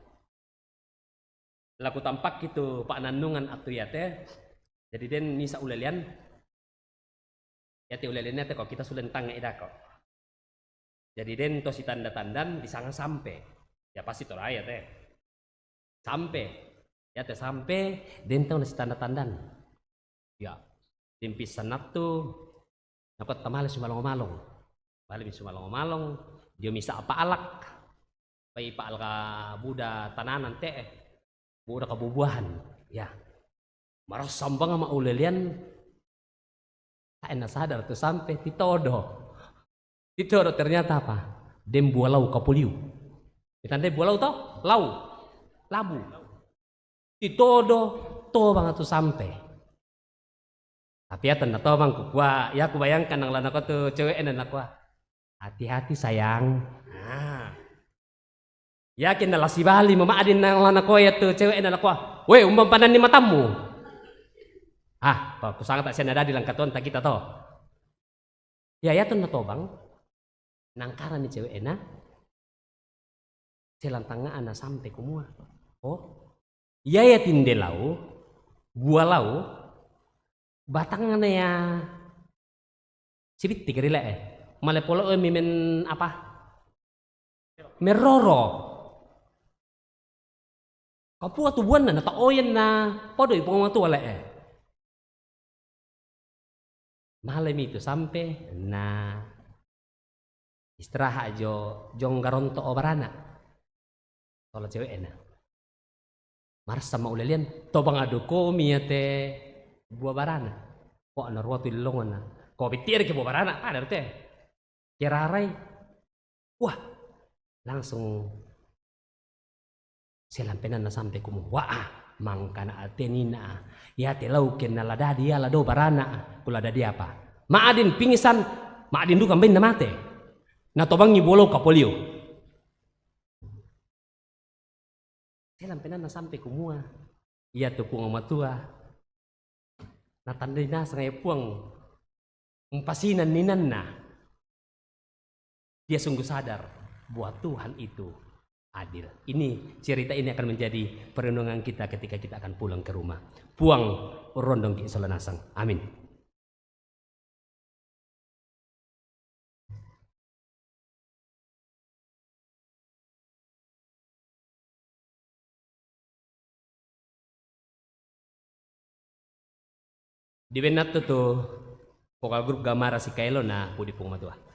La kutampakki tu pa'nannungan attu iate. Jadi den misa' ulelean. Iate ulelean iate ko kita sulen tangnga' idako. Jadi den to sitanda-tandan disanga sampe. Ya pasti to rai iate. Sampe. Iate sampe den to nasitanda-tandan. Ya. Dimpissan attu. Nakua tamale sumalong-malong. Bale mi sumalong-malong. Dio misa' apa alak. Pai pa'alka buda tananan te'e, buda kabubuahan. Ya. Marasa bang ma'ulelean, tae' nasadar tu sampe titodo. Titodo ternyata apa? Den bua lau kapoliu. Mitandai bua lau to? Lau. Labu. Titodo, to bang tu sampe. Tapi ya tenna to bang, kukua, ya kubayangkan nang la nakua tu cewekna, nakua, "Hati-hati sayang." Nah. Yakin na la sibali ma ma'din nang la nakua ya tu cewekna, nakua, "We, umban pananni matammu." Ah, pa kusangata sia nadadi langkatuanta kita to. Ya, ya tenna to bang. Nangkarami cewekna. Selang tangnga'na sampe kumua. Oh, iya, iya tinde lau, bua lau, batangna ya sibittik ri le'e. Male polo'mi men apa? Merroro. Kapua tu buanna, na ta'oyen na podoi Puang Matua le'e. Malemi tu sampe na istirahat jo, jong garonto o barana. Sola cewekna. Marasa ma ulelean, to bang adokomi ya te bua barana. Ko na ruatu illongona. Ko bitti'riki bua barana, pada rute. Kirarai. Wah, langsung selampenanna sampe kumua, "Wa'a, mangkana atenina, ya te lau kenna la dadi, ya la do barana, ku la dadi apa? Ma'din pingsan, ma'din duka mbainna mate. Na tobangi bua lau kapolio." Selampenanna sampe kumua, iya tu Puang Matua natandai nasang ya Puang, mpasinan ninanna. Dia sungguh sadar bahwa Tuhan itu adil. Ini, cerita ini akan menjadi perenungan kita ketika kita akan pulang ke rumah. Puang rondongki sola nasang. Amin. Dibenatto tu vokal grup Gamara Sikaelo na pudi Puang Matua.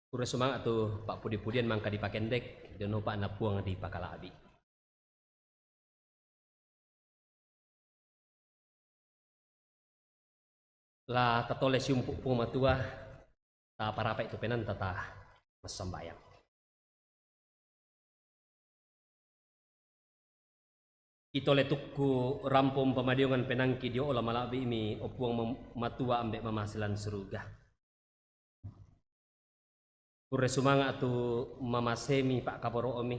Kurre sumanga' tu pa'pudi-pudian mangka dipakendek, dio nopa na Puang dipakala'bi. La tatole siumpu' Puang Matua, taparapa'i tu penaanta ta massambayang. Kitole tukku rampo umpamadiongan penaangki dio olo mala'bi'mi, o Puang Mam-, Matua Ambe' mamase lan suruga. Kurre sumanga' tu mamasemi pa'kaboro'omi.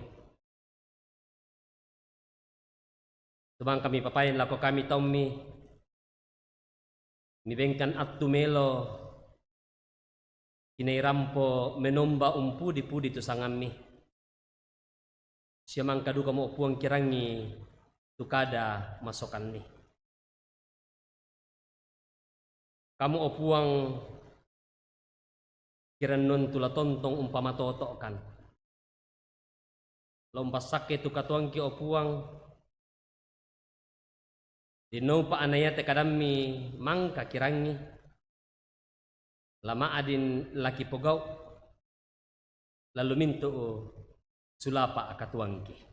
Tu mangkami papayen lako kami taummi, mibengkan attu melo kinai rampo menomba umpudi-pudi tu sangammi. Sia mangka dukamo, o Puang, kirangngi tu kada masokanni. Kamu, o Puang, kirannuan tu la tontong umpamatoto'kan. La umpassakke tu katuoangki, o Puang, dennopa anna iate kadammi mangka kirangngi, la ma'adin la kipogau', la lumintu'u sulapa' katuoangki.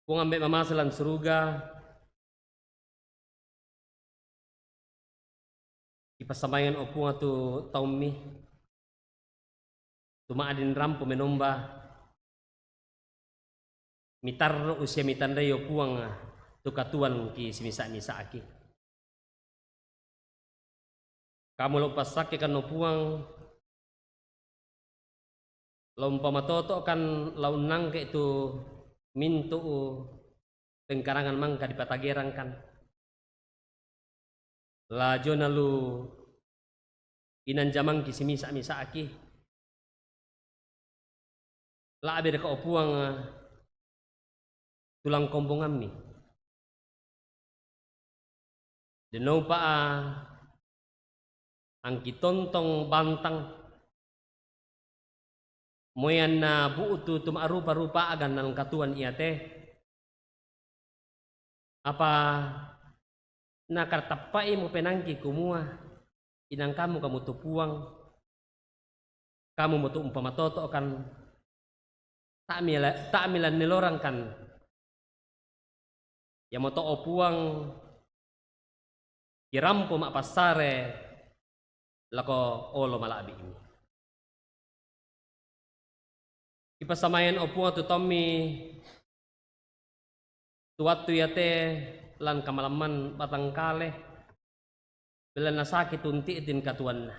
Puang Ambe' mamase lan suruga, kipassambayangan, o Puang, tu taummi, tu ma'adin rampo menomba, mitarru'u sia mitandai, o Puang, tu katuoangki simisa-misa'ki. Kamu la umpassakke kan, o Puang, la umpamatoto'kan, la unnangke' tu mintu'u pengkarangan mangka dipatagerangkan. La jona lu inanjamangki simisa-misa'ki. La'biraka, o Puang, tulang kombongammi. Dennopa angki tontong bantang, moyanna bu'tu tu ma'rupa-rupa a'gan lan katuoan iate. Apa nakatappa'imo penaangki kumua inang kamu, kamu tu Puang, kamumo tu umpamatoto'kan, ta'mila-, ta'milanilorangkan. Iamoto, o Puang, kirampo ma'passare lako olo mala'bi'mi. Kipassambayangan, o Puang, tu taummi tu wattu iate lan kamalamman batangkale, belanna saki' tu unti'tin katuoanna.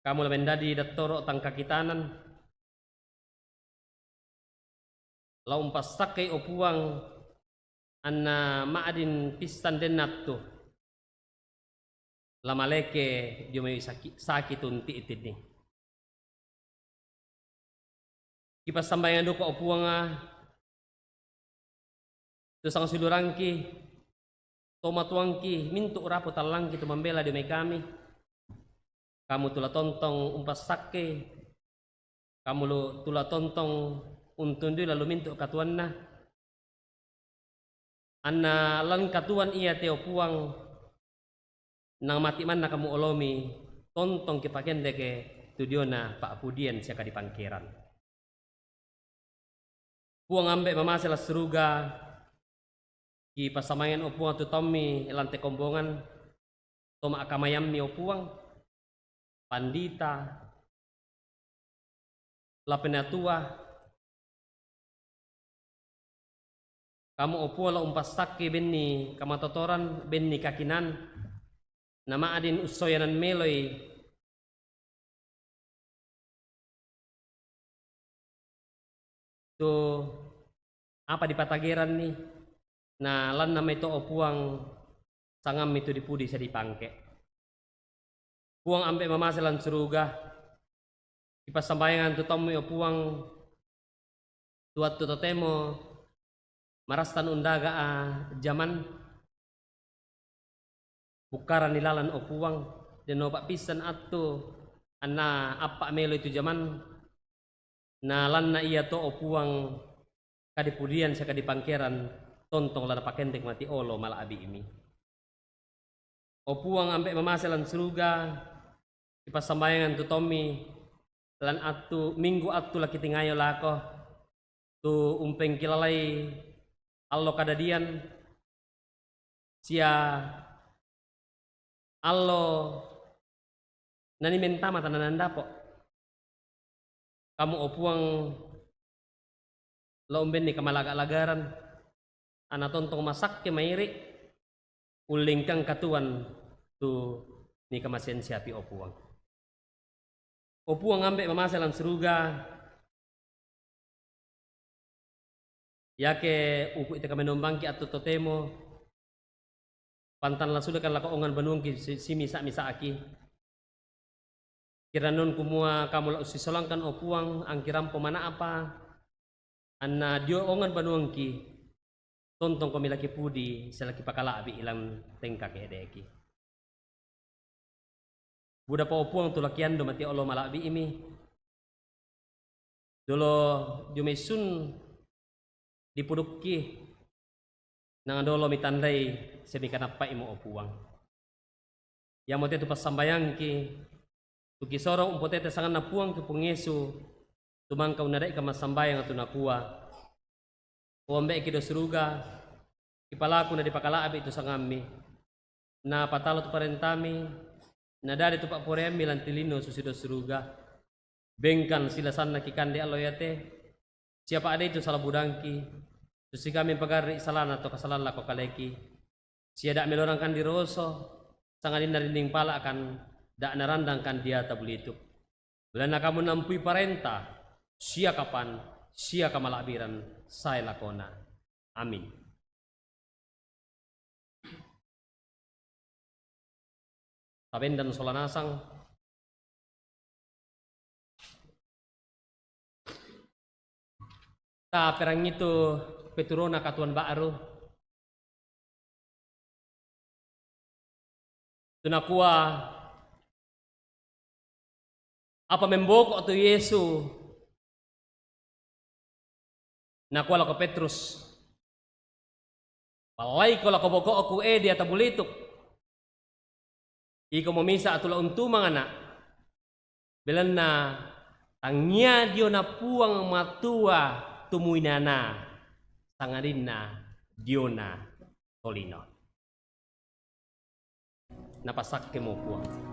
Kamu la mendadi dattoro' tang kakitanan. La umpassakkei, o Puang, anna ma'din pissan denna attu, la maleke dio mai saki', saki' tu unti'tinni. Kipassambayangan duka, o Puang, tu sangsiulurangki, tomatuangki, mintu' rapo tallangki tu mambela dio mai kami. Kamu tu la tontong umpassakkei, kamu lu-, tu la tontong untundui lalu mintu' katuoanna. Anna lan katuoan iate, o Puang, namati' manna kamu olomi, tontong kipakendeke tu diona pa'pudian sia kadipangkeran. Puang Ambe' mamase lan suruga, kipassambayangan, o Puang, tu taummi lan te kombongan, to ma'kamayammi, o Puang, pandita, la penatua, kamu, o Puang, la umpassakkei benni kamatotoran, benni kakinaan, nama'din ussoyanan meloi tu apa dipatageranni, na lanna mai to, o Puang, sangammi tu dipudi sia dipangke. Puang Ambe' mamase lan suruga, kipassambayangan tu taummi, o Puang, tu wattu totemo marassan undaga'a jaman, bukkaranni lalan, o Puang, denno pa'pissan attu anna appa' meloi tu jaman, na lanna iato, o Puang, kadipudian sia kadipangkeran tontong la napakendek mati' olo mala'bi'mi. O Puang ampe' mamase lan suruga, kipassambayangan tu tommi lan attu minggu attu la kitingayo lako, tu umpengkilalai allo kadadian sia allo nani mentama tananan dapo'. Kamu, o Puang, lo umbenni kamalaga-lagaran, anna tontong masakke mairi', ullingkang katuoan tu nikamasean siapi, o Puang. O Puang ampe' mamase lan suruga, iake uku' ite kamenombangki attu totemo, pantang la sudaka lako ongan banuangki si-, simisa-misa'ki. Kirannon kumua kamu la ussisolangkan, o Puang, angki rampo mana'pa, anna dio ongan banuangki, tontongkomi laki pudi, sia laki pakala'bi' ilang tengka ke'de'ki. Budapa, o Puang, tu lakiando mate olo mala'bi'imi. Dolo dio mai sun dipudukki, nadolo mitandai sia mikanappa'imo, o Puang. Iamote tu passambayangki, tu kisorong umpotete sanganna Puangki Puang Yesu, tu mangka unnada'i kammassambayang tu nakua, O Ambe'ki do suruga, kipalaku nadipakala'bi' tu sangammi, napatalo tu parentami, nadadi tu pa'poraiammi lan ti lino susi do suruga. Bengkan silasanna kikande allo iate, sia pa'dei tu sala budangki, susi kami pagarri' salana to kasalan lako kaleki, sia da' melorangkan diroso, sangadinna rinding pala'kan, da' narandangkan diata bulituk. Belanna kamu nampui parenta, sia kapan, sia kamala'biran, sae lakona. Amin. Tabendan sola nasang. Taperangi tu peturona katuoan ba'ru. Tu nakua, apa memboko' tu Yesu, nakua lako Petrus, pallaiko lako boko'ku edi ata bulituk. Iko momisa atu la untumang ana'. Belanna tangia diona Puang Matua tumuinana, sangadinna diona tolino. Napasakkemo Puang.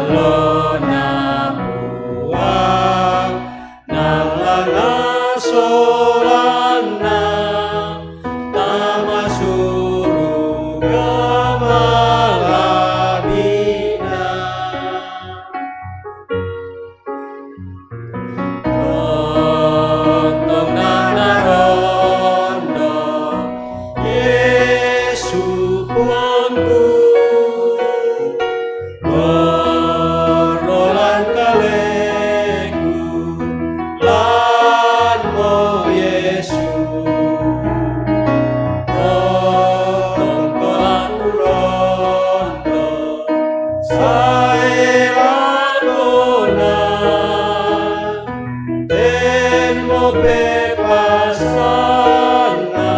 Lona puang nang langa solanna tama suruga malabina. Tontong nang narondo Yesu Puangku, bordolan kaleku lanmo Yesu. Tontong ko laku rondo sai lakona, tenmo pe pasanna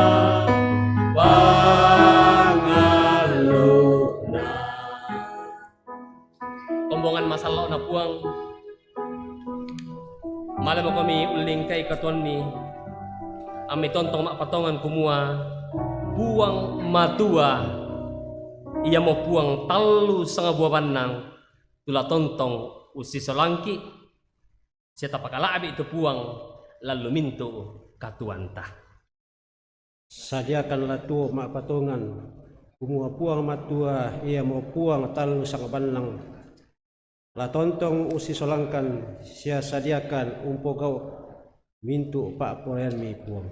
pangallona. Kombongan masallo'na Puang. Male mako mi ullingkai katuoanmi, ammi tontong ma'patongan kumua Puang Matua, iamo Puang tallu sangabua bannang, tu la tontong ussisolangki, sia tapakala'bi tu Puang lallu mintu katuoanta. Sadiakanlah tuo ma'patongan, kumua Puang Matua iamo Puang tallu sangabannang, la tontong ussisolangkan sia sadiakan umpogau' mintu pa'poraiammi Puang.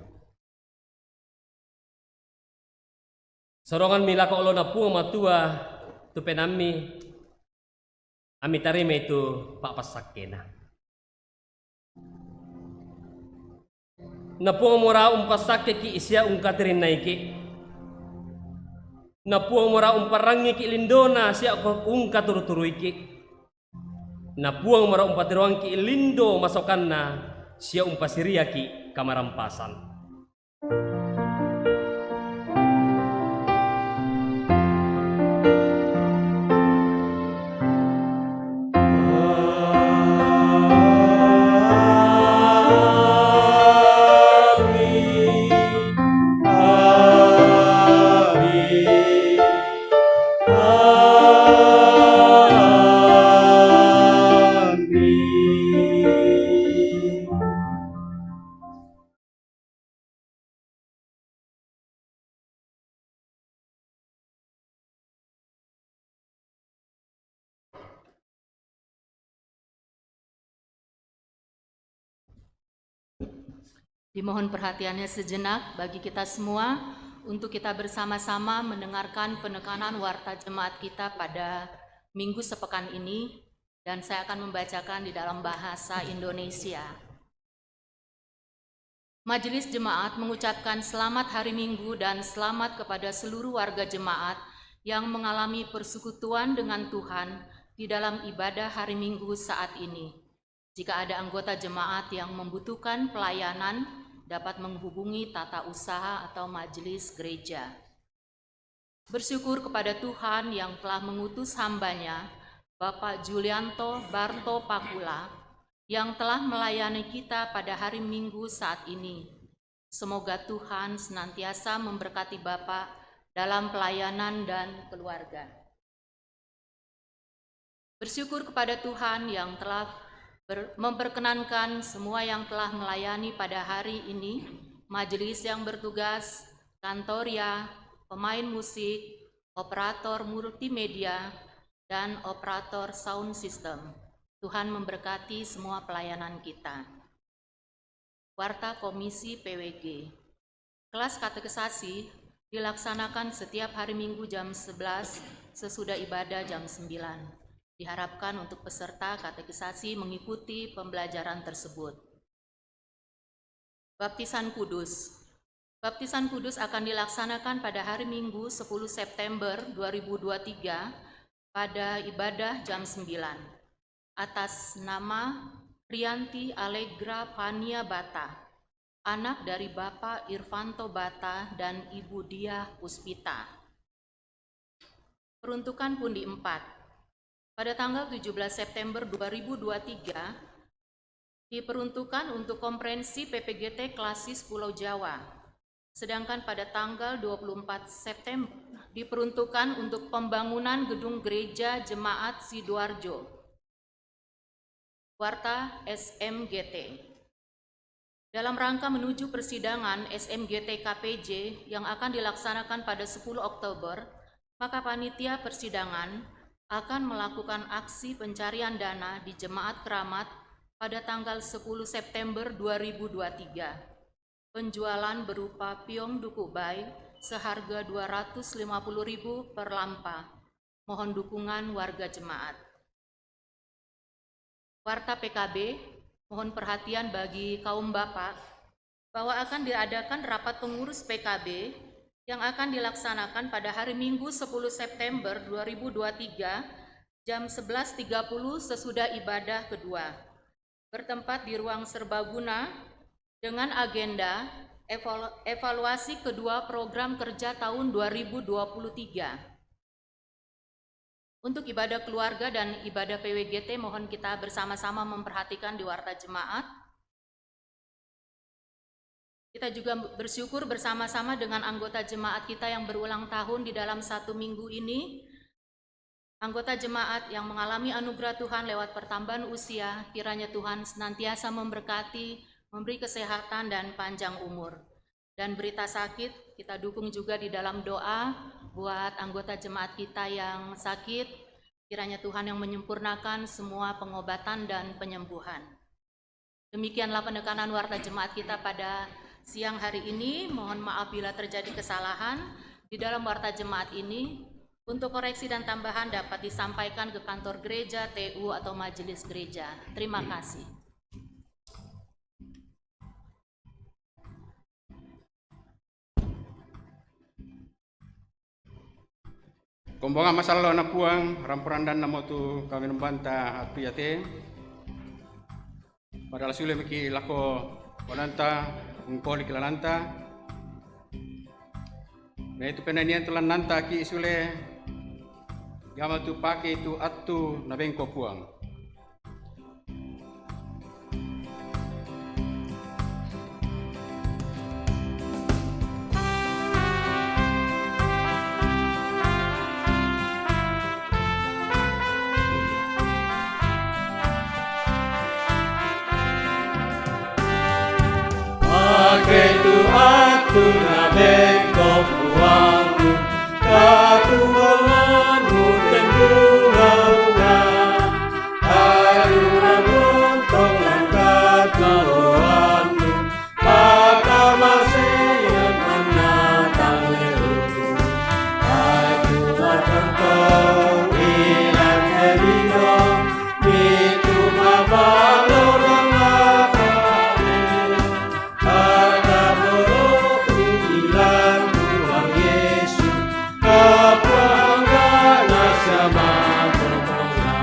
Soronganmi lako olona Puang Matua tu penaammi, ammi tarimai tu pa'passakkena. Na Puang mora umpassakkeki sia ungkatirinnaiki. Na Puang mora umparangngiki lindona sia ko-, ungkaturu-turuiki. Na Puang mora umpatiroangki lindo masokanna sia umpasiriaki kamarampasan. Dimohon perhatiannya sejenak bagi kita semua untuk kita bersama-sama mendengarkan penekanan warta jemaat kita pada minggu sepekan ini, dan saya akan membacakan di dalam bahasa Indonesia. Majelis Jemaat mengucapkan selamat hari Minggu dan selamat kepada seluruh warga jemaat yang mengalami persekutuan dengan Tuhan di dalam ibadah hari Minggu saat ini. Jika ada anggota jemaat yang membutuhkan pelayanan, dapat menghubungi tata usaha atau majelis gereja. Bersyukur kepada Tuhan yang telah mengutus hamba-Nya, Bapak Julianto Barto Pakula, yang telah melayani kita pada hari Minggu saat ini. Semoga Tuhan senantiasa memberkati Bapak dalam pelayanan dan keluarga. Bersyukur kepada Tuhan yang telah ber-, memperkenankan semua yang telah melayani pada hari ini, majelis yang bertugas, kantoria, pemain musik, operator multimedia, dan operator sound system. Tuhan memberkati semua pelayanan kita. Warta Komisi P W G. Kelas katekisasi dilaksanakan setiap hari Minggu jam sebelas sesudah ibadah jam sembilan. Diharapkan untuk peserta katekisasi mengikuti pembelajaran tersebut. Baptisan Kudus. Baptisan Kudus akan dilaksanakan pada hari Minggu sepuluh September dua ribu dua tiga pada ibadah jam sembilan. Atas nama Rianti Allegra Pania Bata, anak dari Bapak Irvanto Bata dan Ibu Diah Puspita. Peruntukan Pundi empat. Pada tanggal tujuh belas September dua ribu dua tiga, diperuntukkan untuk konferensi P P G T Klasis Pulau Jawa. Sedangkan pada tanggal dua puluh empat September, diperuntukkan untuk pembangunan gedung gereja jemaat Sidoarjo. Warta S M G T. Dalam rangka menuju persidangan S M G T K P J yang akan dilaksanakan pada sepuluh Oktober, maka panitia persidangan akan melakukan aksi pencarian dana di Jemaat Keramat pada tanggal sepuluh September dua ribu dua puluh tiga. Penjualan berupa piong duku bai seharga dua ratus lima puluh ribu per lampa. Mohon dukungan warga jemaat. Warta P K B, mohon perhatian bagi kaum bapak bahwa akan diadakan rapat pengurus P K B yang akan dilaksanakan pada hari Minggu sepuluh September dua ribu dua puluh tiga, jam sebelas tiga puluh sesudah ibadah kedua. Bertempat di ruang serbaguna dengan agenda evalu-, evaluasi kedua program kerja tahun dua ribu dua puluh tiga. Untuk ibadah keluarga dan ibadah P W G T, mohon kita bersama-sama memperhatikan di warta jemaat. Kita juga bersyukur bersama-sama dengan anggota jemaat kita yang berulang tahun di dalam satu minggu ini. Anggota jemaat yang mengalami anugerah Tuhan lewat pertambahan usia, kiranya Tuhan senantiasa memberkati, memberi kesehatan, dan panjang umur. Dan berita sakit, kita dukung juga di dalam doa buat anggota jemaat kita yang sakit. Kiranya Tuhan yang menyempurnakan semua pengobatan dan penyembuhan. Demikianlah penekanan warta jemaat kita pada siang hari ini. Mohon maaf bila terjadi kesalahan di dalam warta jemaat ini. Untuk koreksi dan tambahan dapat disampaikan ke kantor gereja, T U, atau majelis gereja. Terima kasih. Kombongan masallo na Puang, ramporandanna mo tu kami nombanta attu iate. Padahal sule maki lako onanta, ungkoli kilalanta. Na itu penanian tu lannanta ki sule, gama tu pake tu attu na bengko Puang. Pake tu attu na bengko Puangku, katuoanmu tentu aunga, aturan lontong lan katuoanmu, pakamasean mannatang leluku. Aturan lontong ilan lelino, mitu mabalo lan lakale. Kata boroku ilan Puang Yesu, kapuanggana siama tongkona.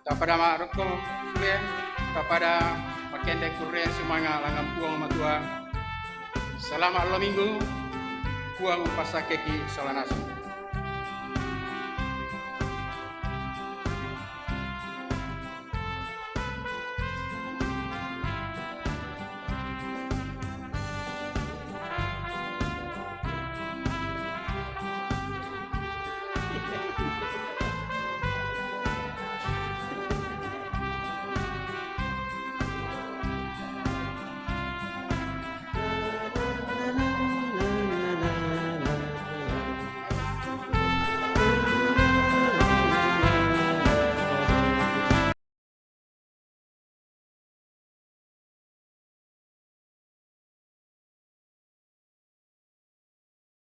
Tapada ma'rokko, tapada makende kurre sumanga langngan Puang Matua. Salama' allo Minggu, Puang umpassakkeki sola naseng.